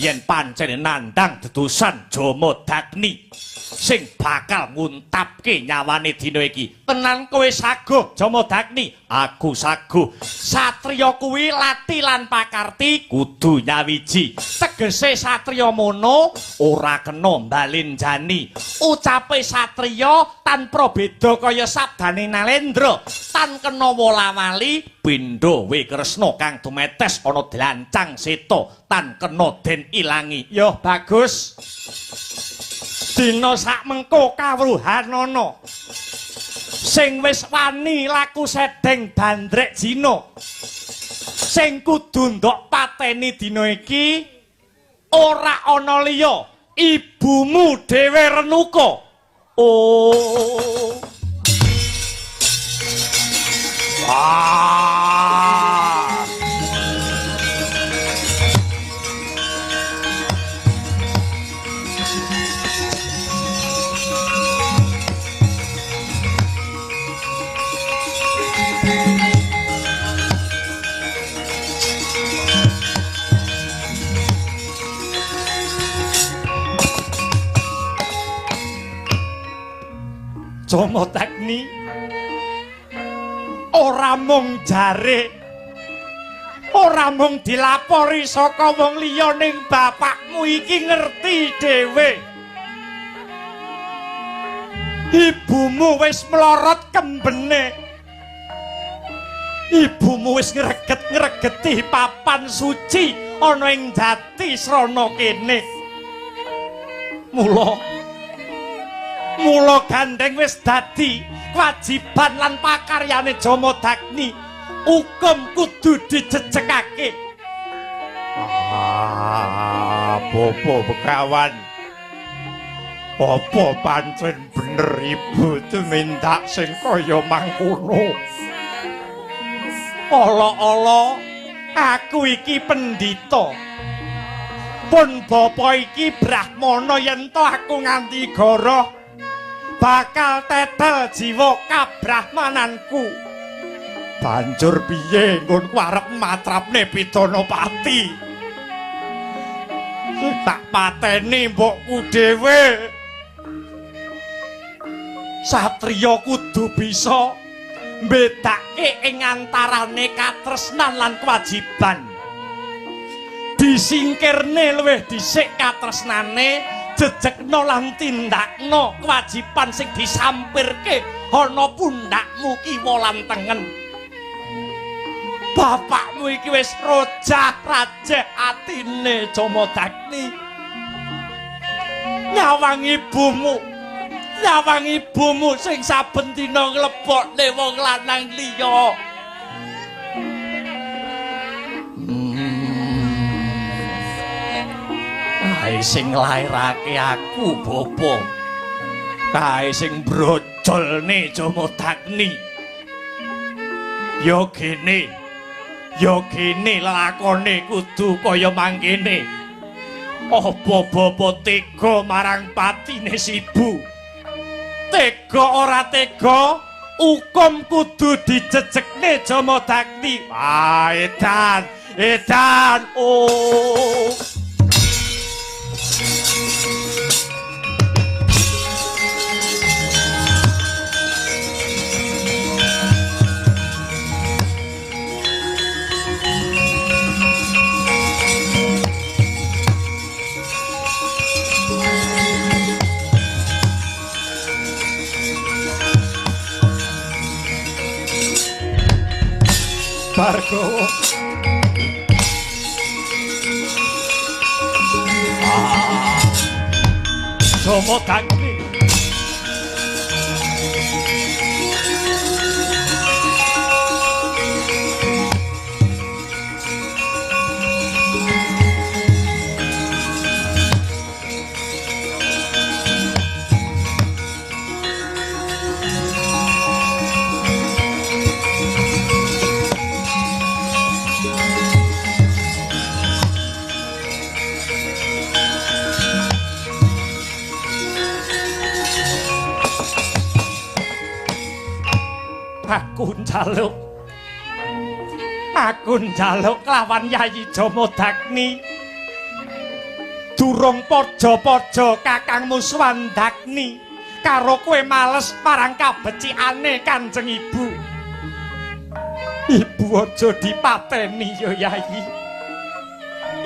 Speaker 1: Yen pancen nandhang dedusan Jamadagni sing bakal nguntapke nyawane dina iki. Tenan kowe saguh Jamadagni? Aku saguh. Satriya kuwi lati lan pakarti kudu nyawiji. Tegese satriya mono ora kena mbalenjani. Ucape satriya tanpa beda kaya sabdane Nalendra, tan kena wola-wali pindha we Kresna kang dumetes ana dlancang seta tan kena den ilangi. Yo bagus. Dina sak mengko kawruhanana sing wis wani laku sedeng bandrek jina, sing kudu ndok pateni dina iki ora ana liya, ibumu dhewe Renuka. Oh. Wah. Jamadagni ora mung jare, ora mung dilapori saka wong liya, ning bapakmu iki ngerti dhewe. Ibumu wis mlorot kembene, ibumu wis ngreget-ngregeti papan suci ana ing jati srana kene. Mula gandeng wis dadi kewajiban lan pakaryane Jamadagni, hukum kudu dijejekake.
Speaker 3: Ah, Bapa Begawan, apa pancen bener ibu tumindak sing kaya mangkono?
Speaker 1: Ala-ala aku iki pendhita, pun bapa iki brahmana, yen to aku nganti goroh bakal tetel jiwa kabrahmananku.
Speaker 3: Banjur piye nggonku arep matrapne pidana pati? Tak pateni mbokku dhewe.
Speaker 1: Satriya kudu bisa mbedake ing antarane katresnan lan kewajiban. Disingkirne luwih dhisik katresnane, jejekno lan tindakno kewajiban sing disampirke ana pundhakmu kiwa lan tengen. Bapakmu iki wis rojah rajeh atine Jamadagni. Nyawang ibumu, nyawang ibumu sing saben dina nglebokne wong lanang liya. Ae sing nglairake aku bapa. Kae sing brojolne Jamadagni. Ya gene. Ya gene lelakone kudu kaya mangkene. Apa bapa tega marang patine Sibu? Tega ora tega, hukum kudu dijejekne Jamadagni. Ah, edan, edan. Oh. Bargawa. Ah. Jamadagni. Aku njaluk. Aku njaluk kelawan Yayi Jamadagni. Durung padha-padha kakangmu Swandagni karo kowe males marang kabecikane Kanjeng Ibu. Ibu aja dipateni ya Yayi.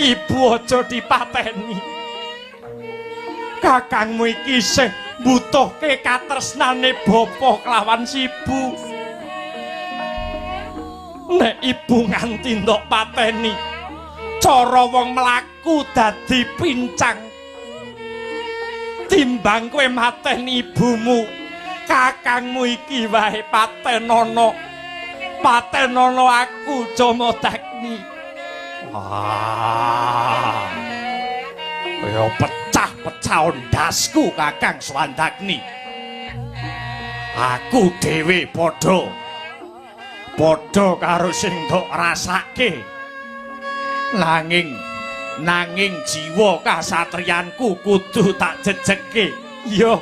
Speaker 1: Ibu aja dipateni. Kakangmu iki isih mbutuhke katresnane bapa kelawan sibu. Nek ibu nganti ndok pateni, cara wong mlaku dadi pincang. Timbang kowe mateni ibumu, kakangmu iki wae patenono. Patenono aku Jamadagni. Wah. Kaya pecah-pecah ndasku Kakang Swandagni. Aku dhewe padha padha karo sing ndok rasake. Nanging jiwa kasatriyanku kudu tak jejeke. Iya,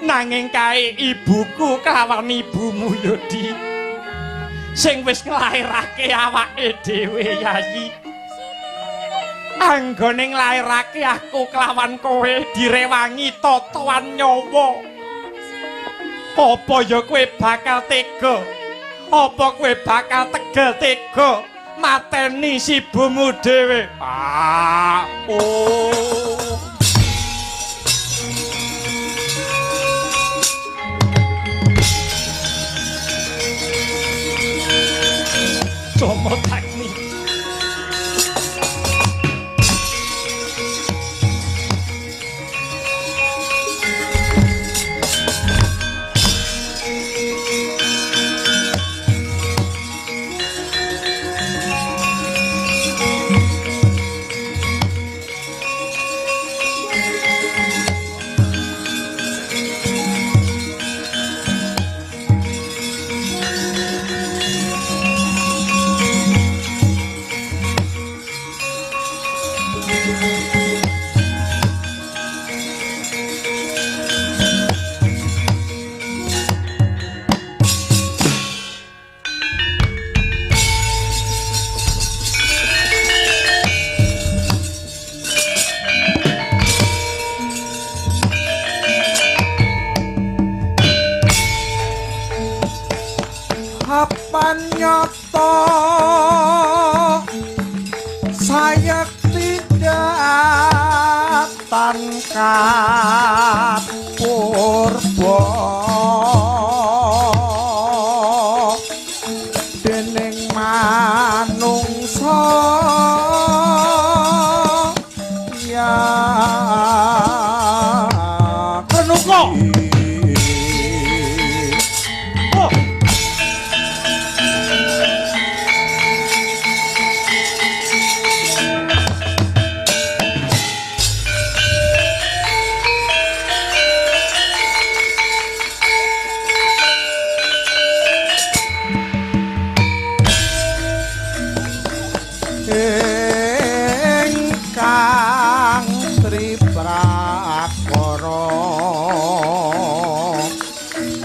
Speaker 1: nanging kae ibuku kelawan ibumu ya, Di. Sing wis nglairake awake dhewe, Yayi. Anggone nglairake aku kelawan kowe direwangi totoan nyawa. Apa ya kowe bakal tega? Apa kowe bakal tegel tega mateni sibumu dhewe? Ah, oh. Jamadagni.
Speaker 3: Nyata sayekti datan kapurba dening manungsa ya
Speaker 1: Renuka. Oh.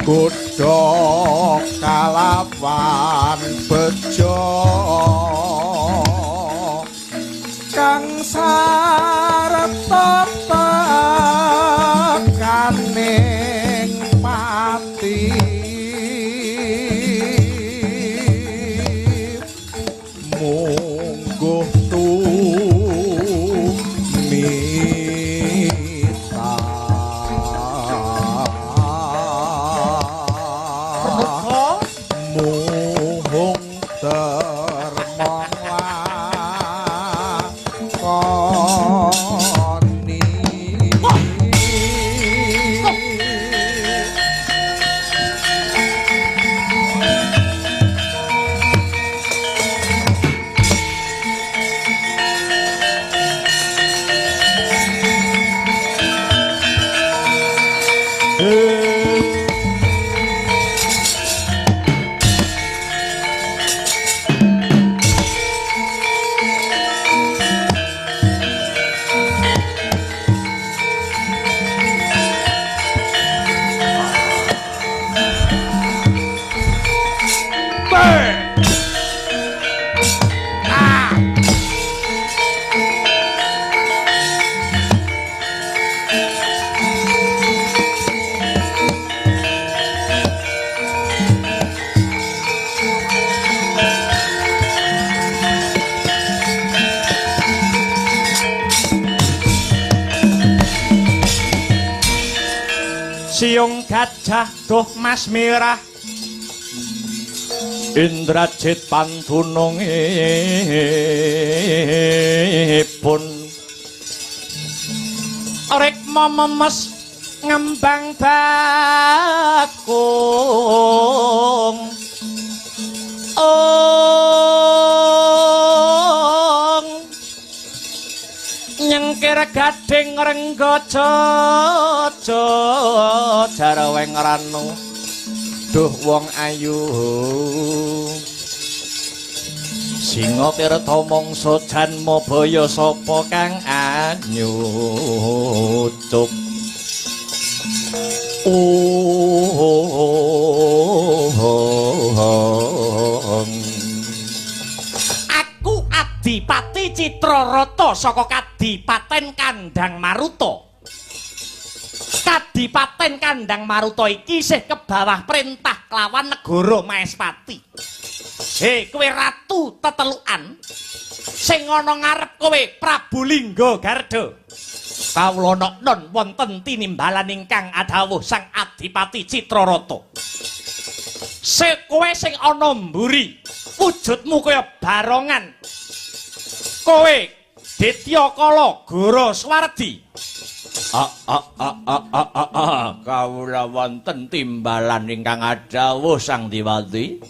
Speaker 3: Godha kalawan bejo kang sarta tekaning pati mungguh tumita.
Speaker 1: Renuka
Speaker 3: Muhung termong lakoni.
Speaker 1: Siung gajah duh mas mirah Indrajit pantunungipun Rikma memes ngembang bakung ong nyengkir gading rengga jaja jarweng ranu duh wong ayu Singa tirta mangsa janma baya sapa kang anyucuk. Ong. Aku Adipati Citrarata saka Kadipaten Kandang Maruta. Kadipaten Kandang Maruta iki isih kebawah perintah kelawan negara Maespati. He, kowe ratu tetelukan sing ana ngarep kowe Prabu Lingga Garda. Kawula noknon wonten tinimbalan ingkang adhawuh Sang Adipati Citrarata. Se kowe sing ana mburi, wujudmu kaya barongan. Kowe Ditya Kala Gora Swardi. Kawula wonten timbalan ingkang adhawuh Sang Diwati.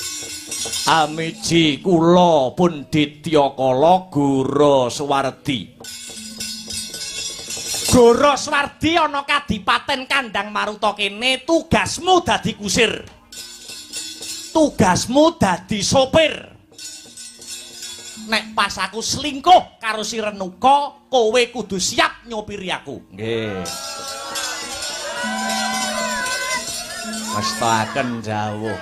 Speaker 1: Amiji kula pun Ditya Kala Gora Swardi. Gora Swardi ana kadipaten Kandang Maruta kene, tugasmu dadi kusir. Tugasmu dadi sopir. Nek pas aku selingkuh karo si Renuka, kowe kudu siap nyopiri aku. Nggih. Mestakaken jawuh.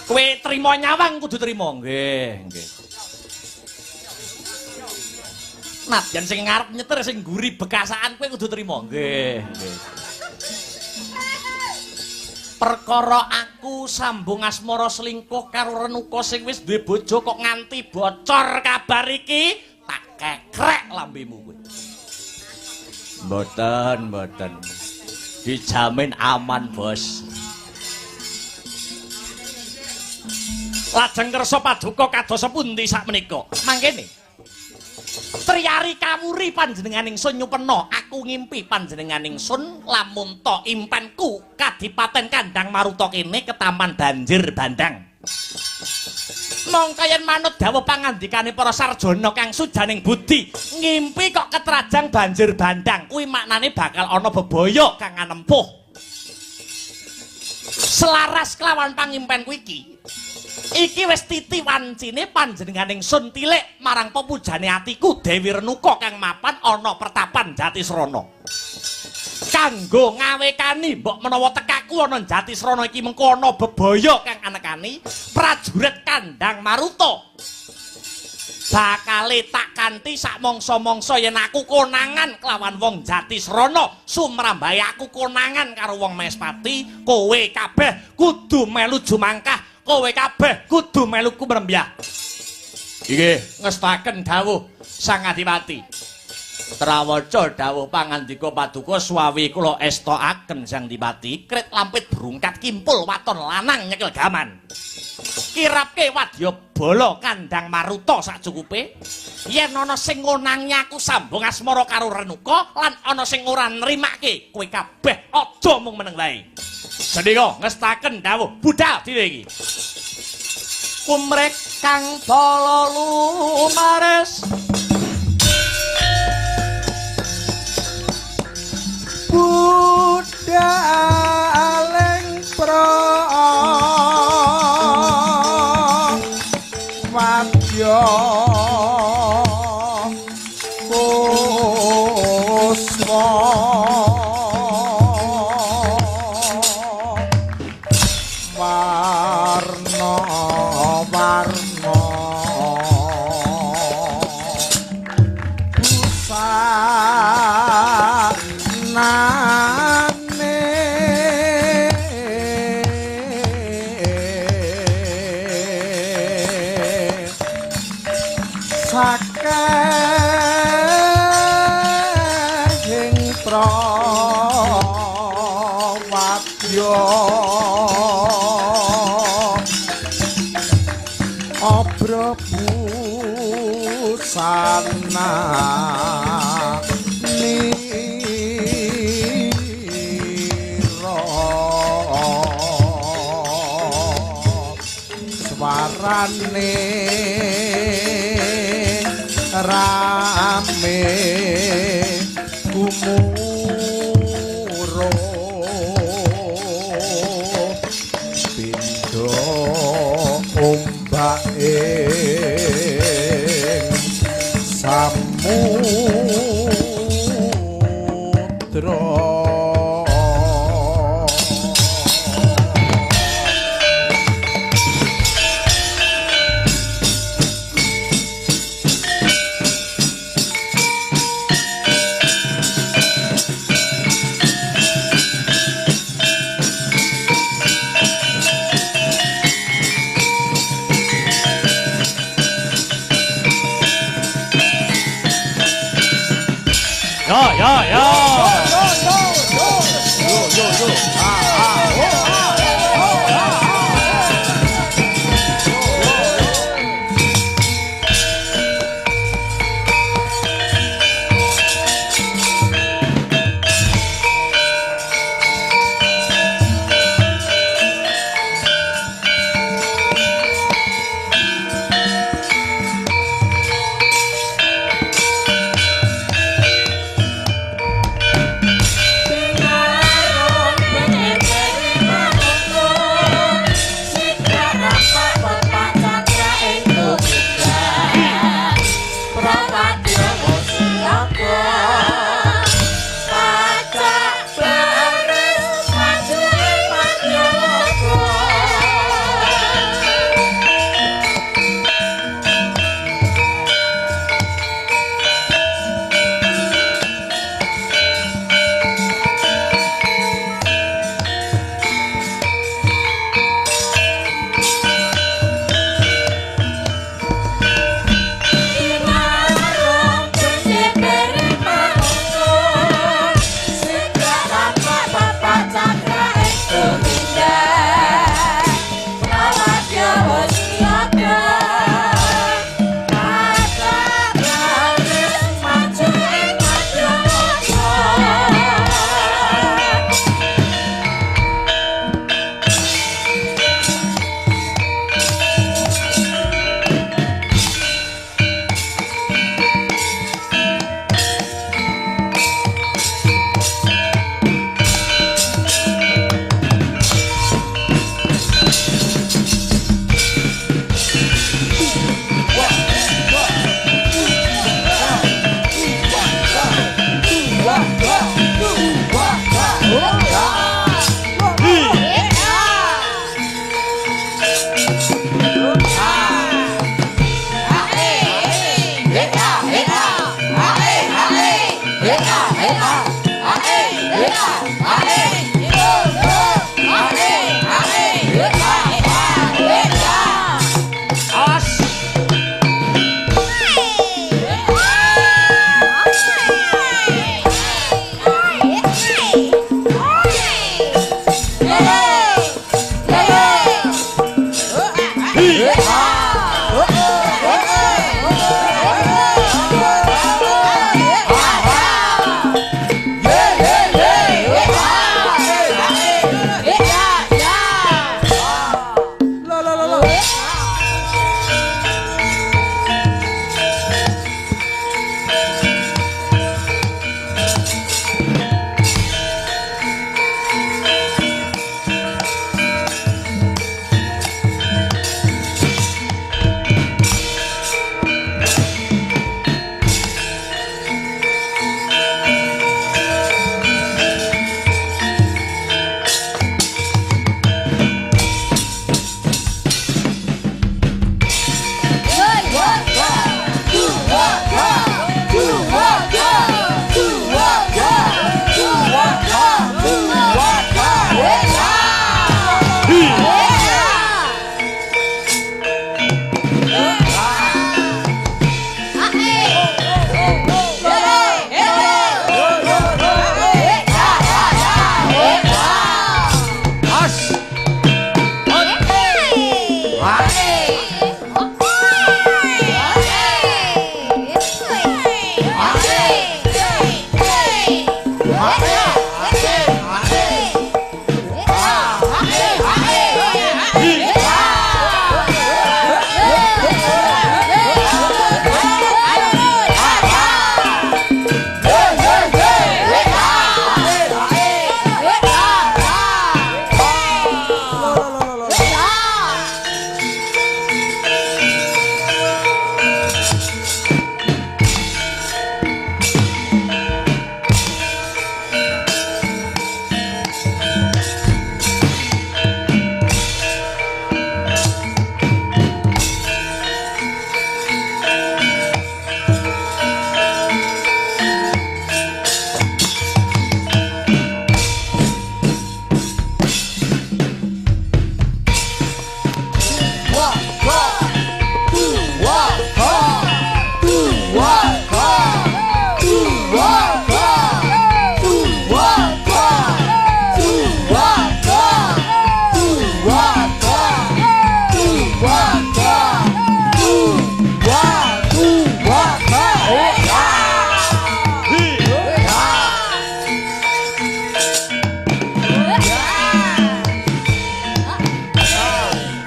Speaker 1: Kowe trima nyawang kudu trima. Nggih, nggih. Nadyan sing ngarep nyetir sing ngguri bekasaan kowe kudu trima. Nggih, nggih. Perkara aku sambung asmara selingkuh karo Renuka sing wis duwe bojo kok nganti bocor kabar iki, tak kekrek lambemu kowe. Mboten, mboten. Dijamin aman, Bos. Lajeng kersa paduka kados pundi sakmenika? Mangkene. Triyari kawuri panjenengan ingsun nyupena, aku ngimpi panjenengan ingsun lamun ta impenku Kadipaten Kandang Maruta kene ketaman banjir bandang. Mongko yen manut dawuh pangandikane para sarjana kang sujaning budi, ngimpi kok ketrajang banjir bandang, kuwi maknane bakal ana bebaya kang anempuh. Selaras kelawan pangimpenku iki. Iki wis titi wancine panjenengan ingsun tilik marang pepujane atiku Dewi Renuka kang mapan ana pertapan Jatisrana. Kanggo ngawekani mbok menawa tekaku ana Jatisrana iki mengko ana bebaya kang anekani prajurit Kandang Maruta. Bakale tak kanthi sak mangsa-mangsa yen aku konangan kelawan wong Jatisrana, sumrambahe aku konangan karo wong Mespati, kowe kabeh kudu melu jumangkah, kowe kabeh kudu melu kumrembyah. Inggih, ngestaken dawuh Sang Adipati. Trawaca dawuh pangandika paduka suwawi kula estokaken Sang Dipati, krit lampit brungkat kimpul waton lanang nyekel gaman. Kirapke wadyabala Kandang Maruta sacukupe. Yen ana sing ngonangi aku sambung asmara karo Renuka lan ana sing ora nrimake, kowe kabeh aja mung meneng wae. Sendika ngestaken dawuh budal dhewe iki. Kumrek kang bala lumares
Speaker 4: budaleng pra wadya kusma warna warna busanane saking prawadya abra busana nira swarane rame gumuro pindha ombake samudra.
Speaker 1: Yo yo yo. Yo yo yo.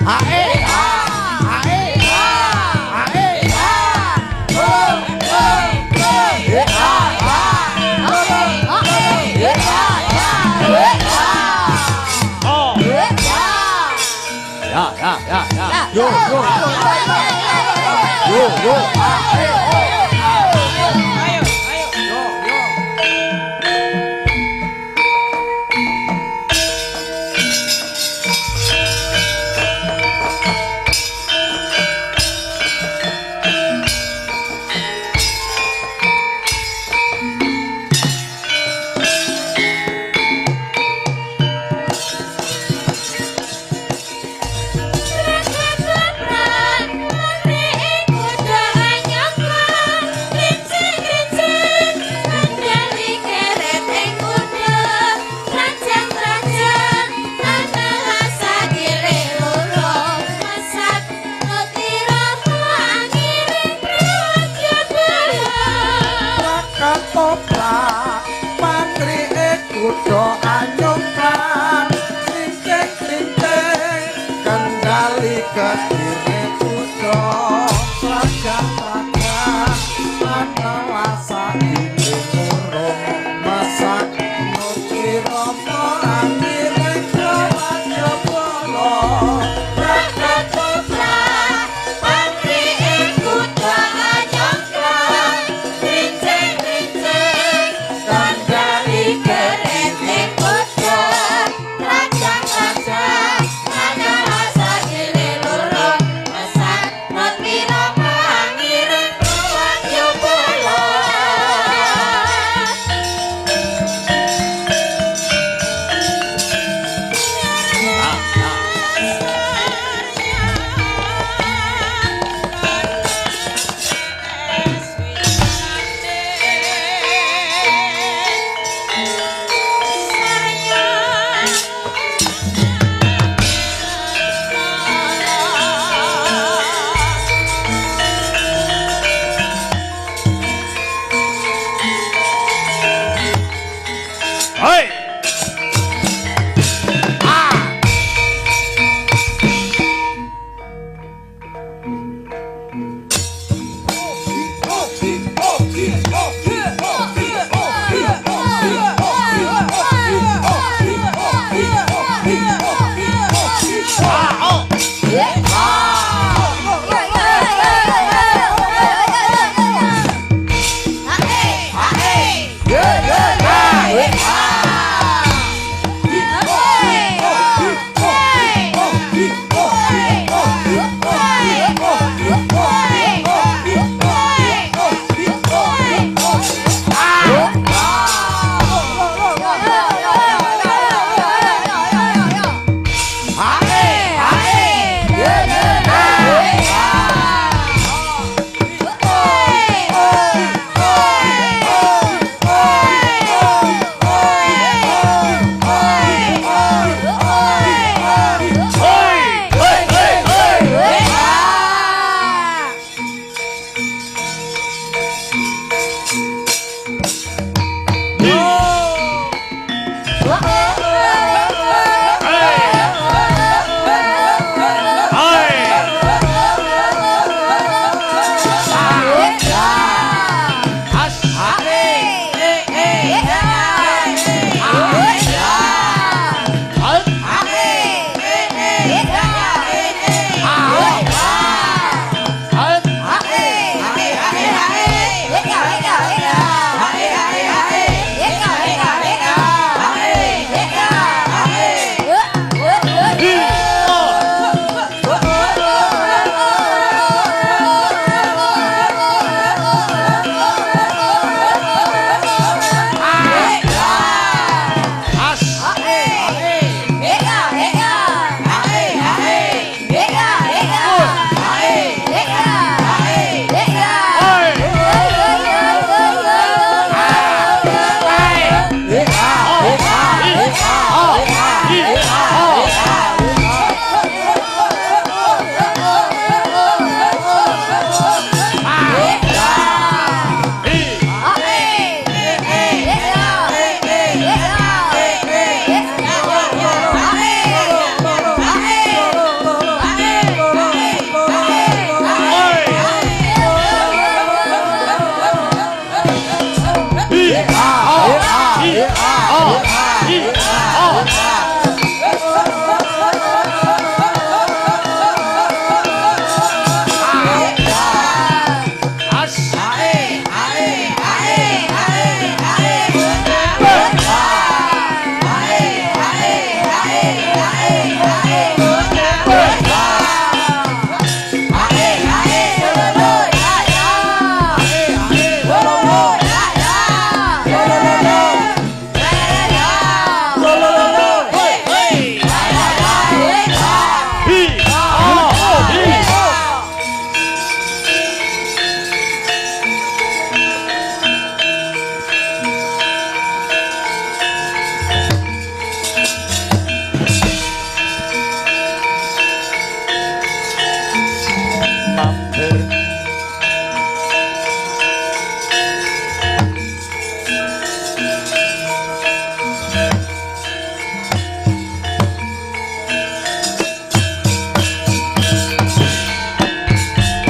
Speaker 1: Ae ae ae Oh. Ya ya ya ya.
Speaker 4: Yo yo yo yo.
Speaker 2: Ayo, ayo.
Speaker 4: Yo yo. Ketoprak pangrike kuda anyongkrak klincing-klincing kendali kedire kuda srajan.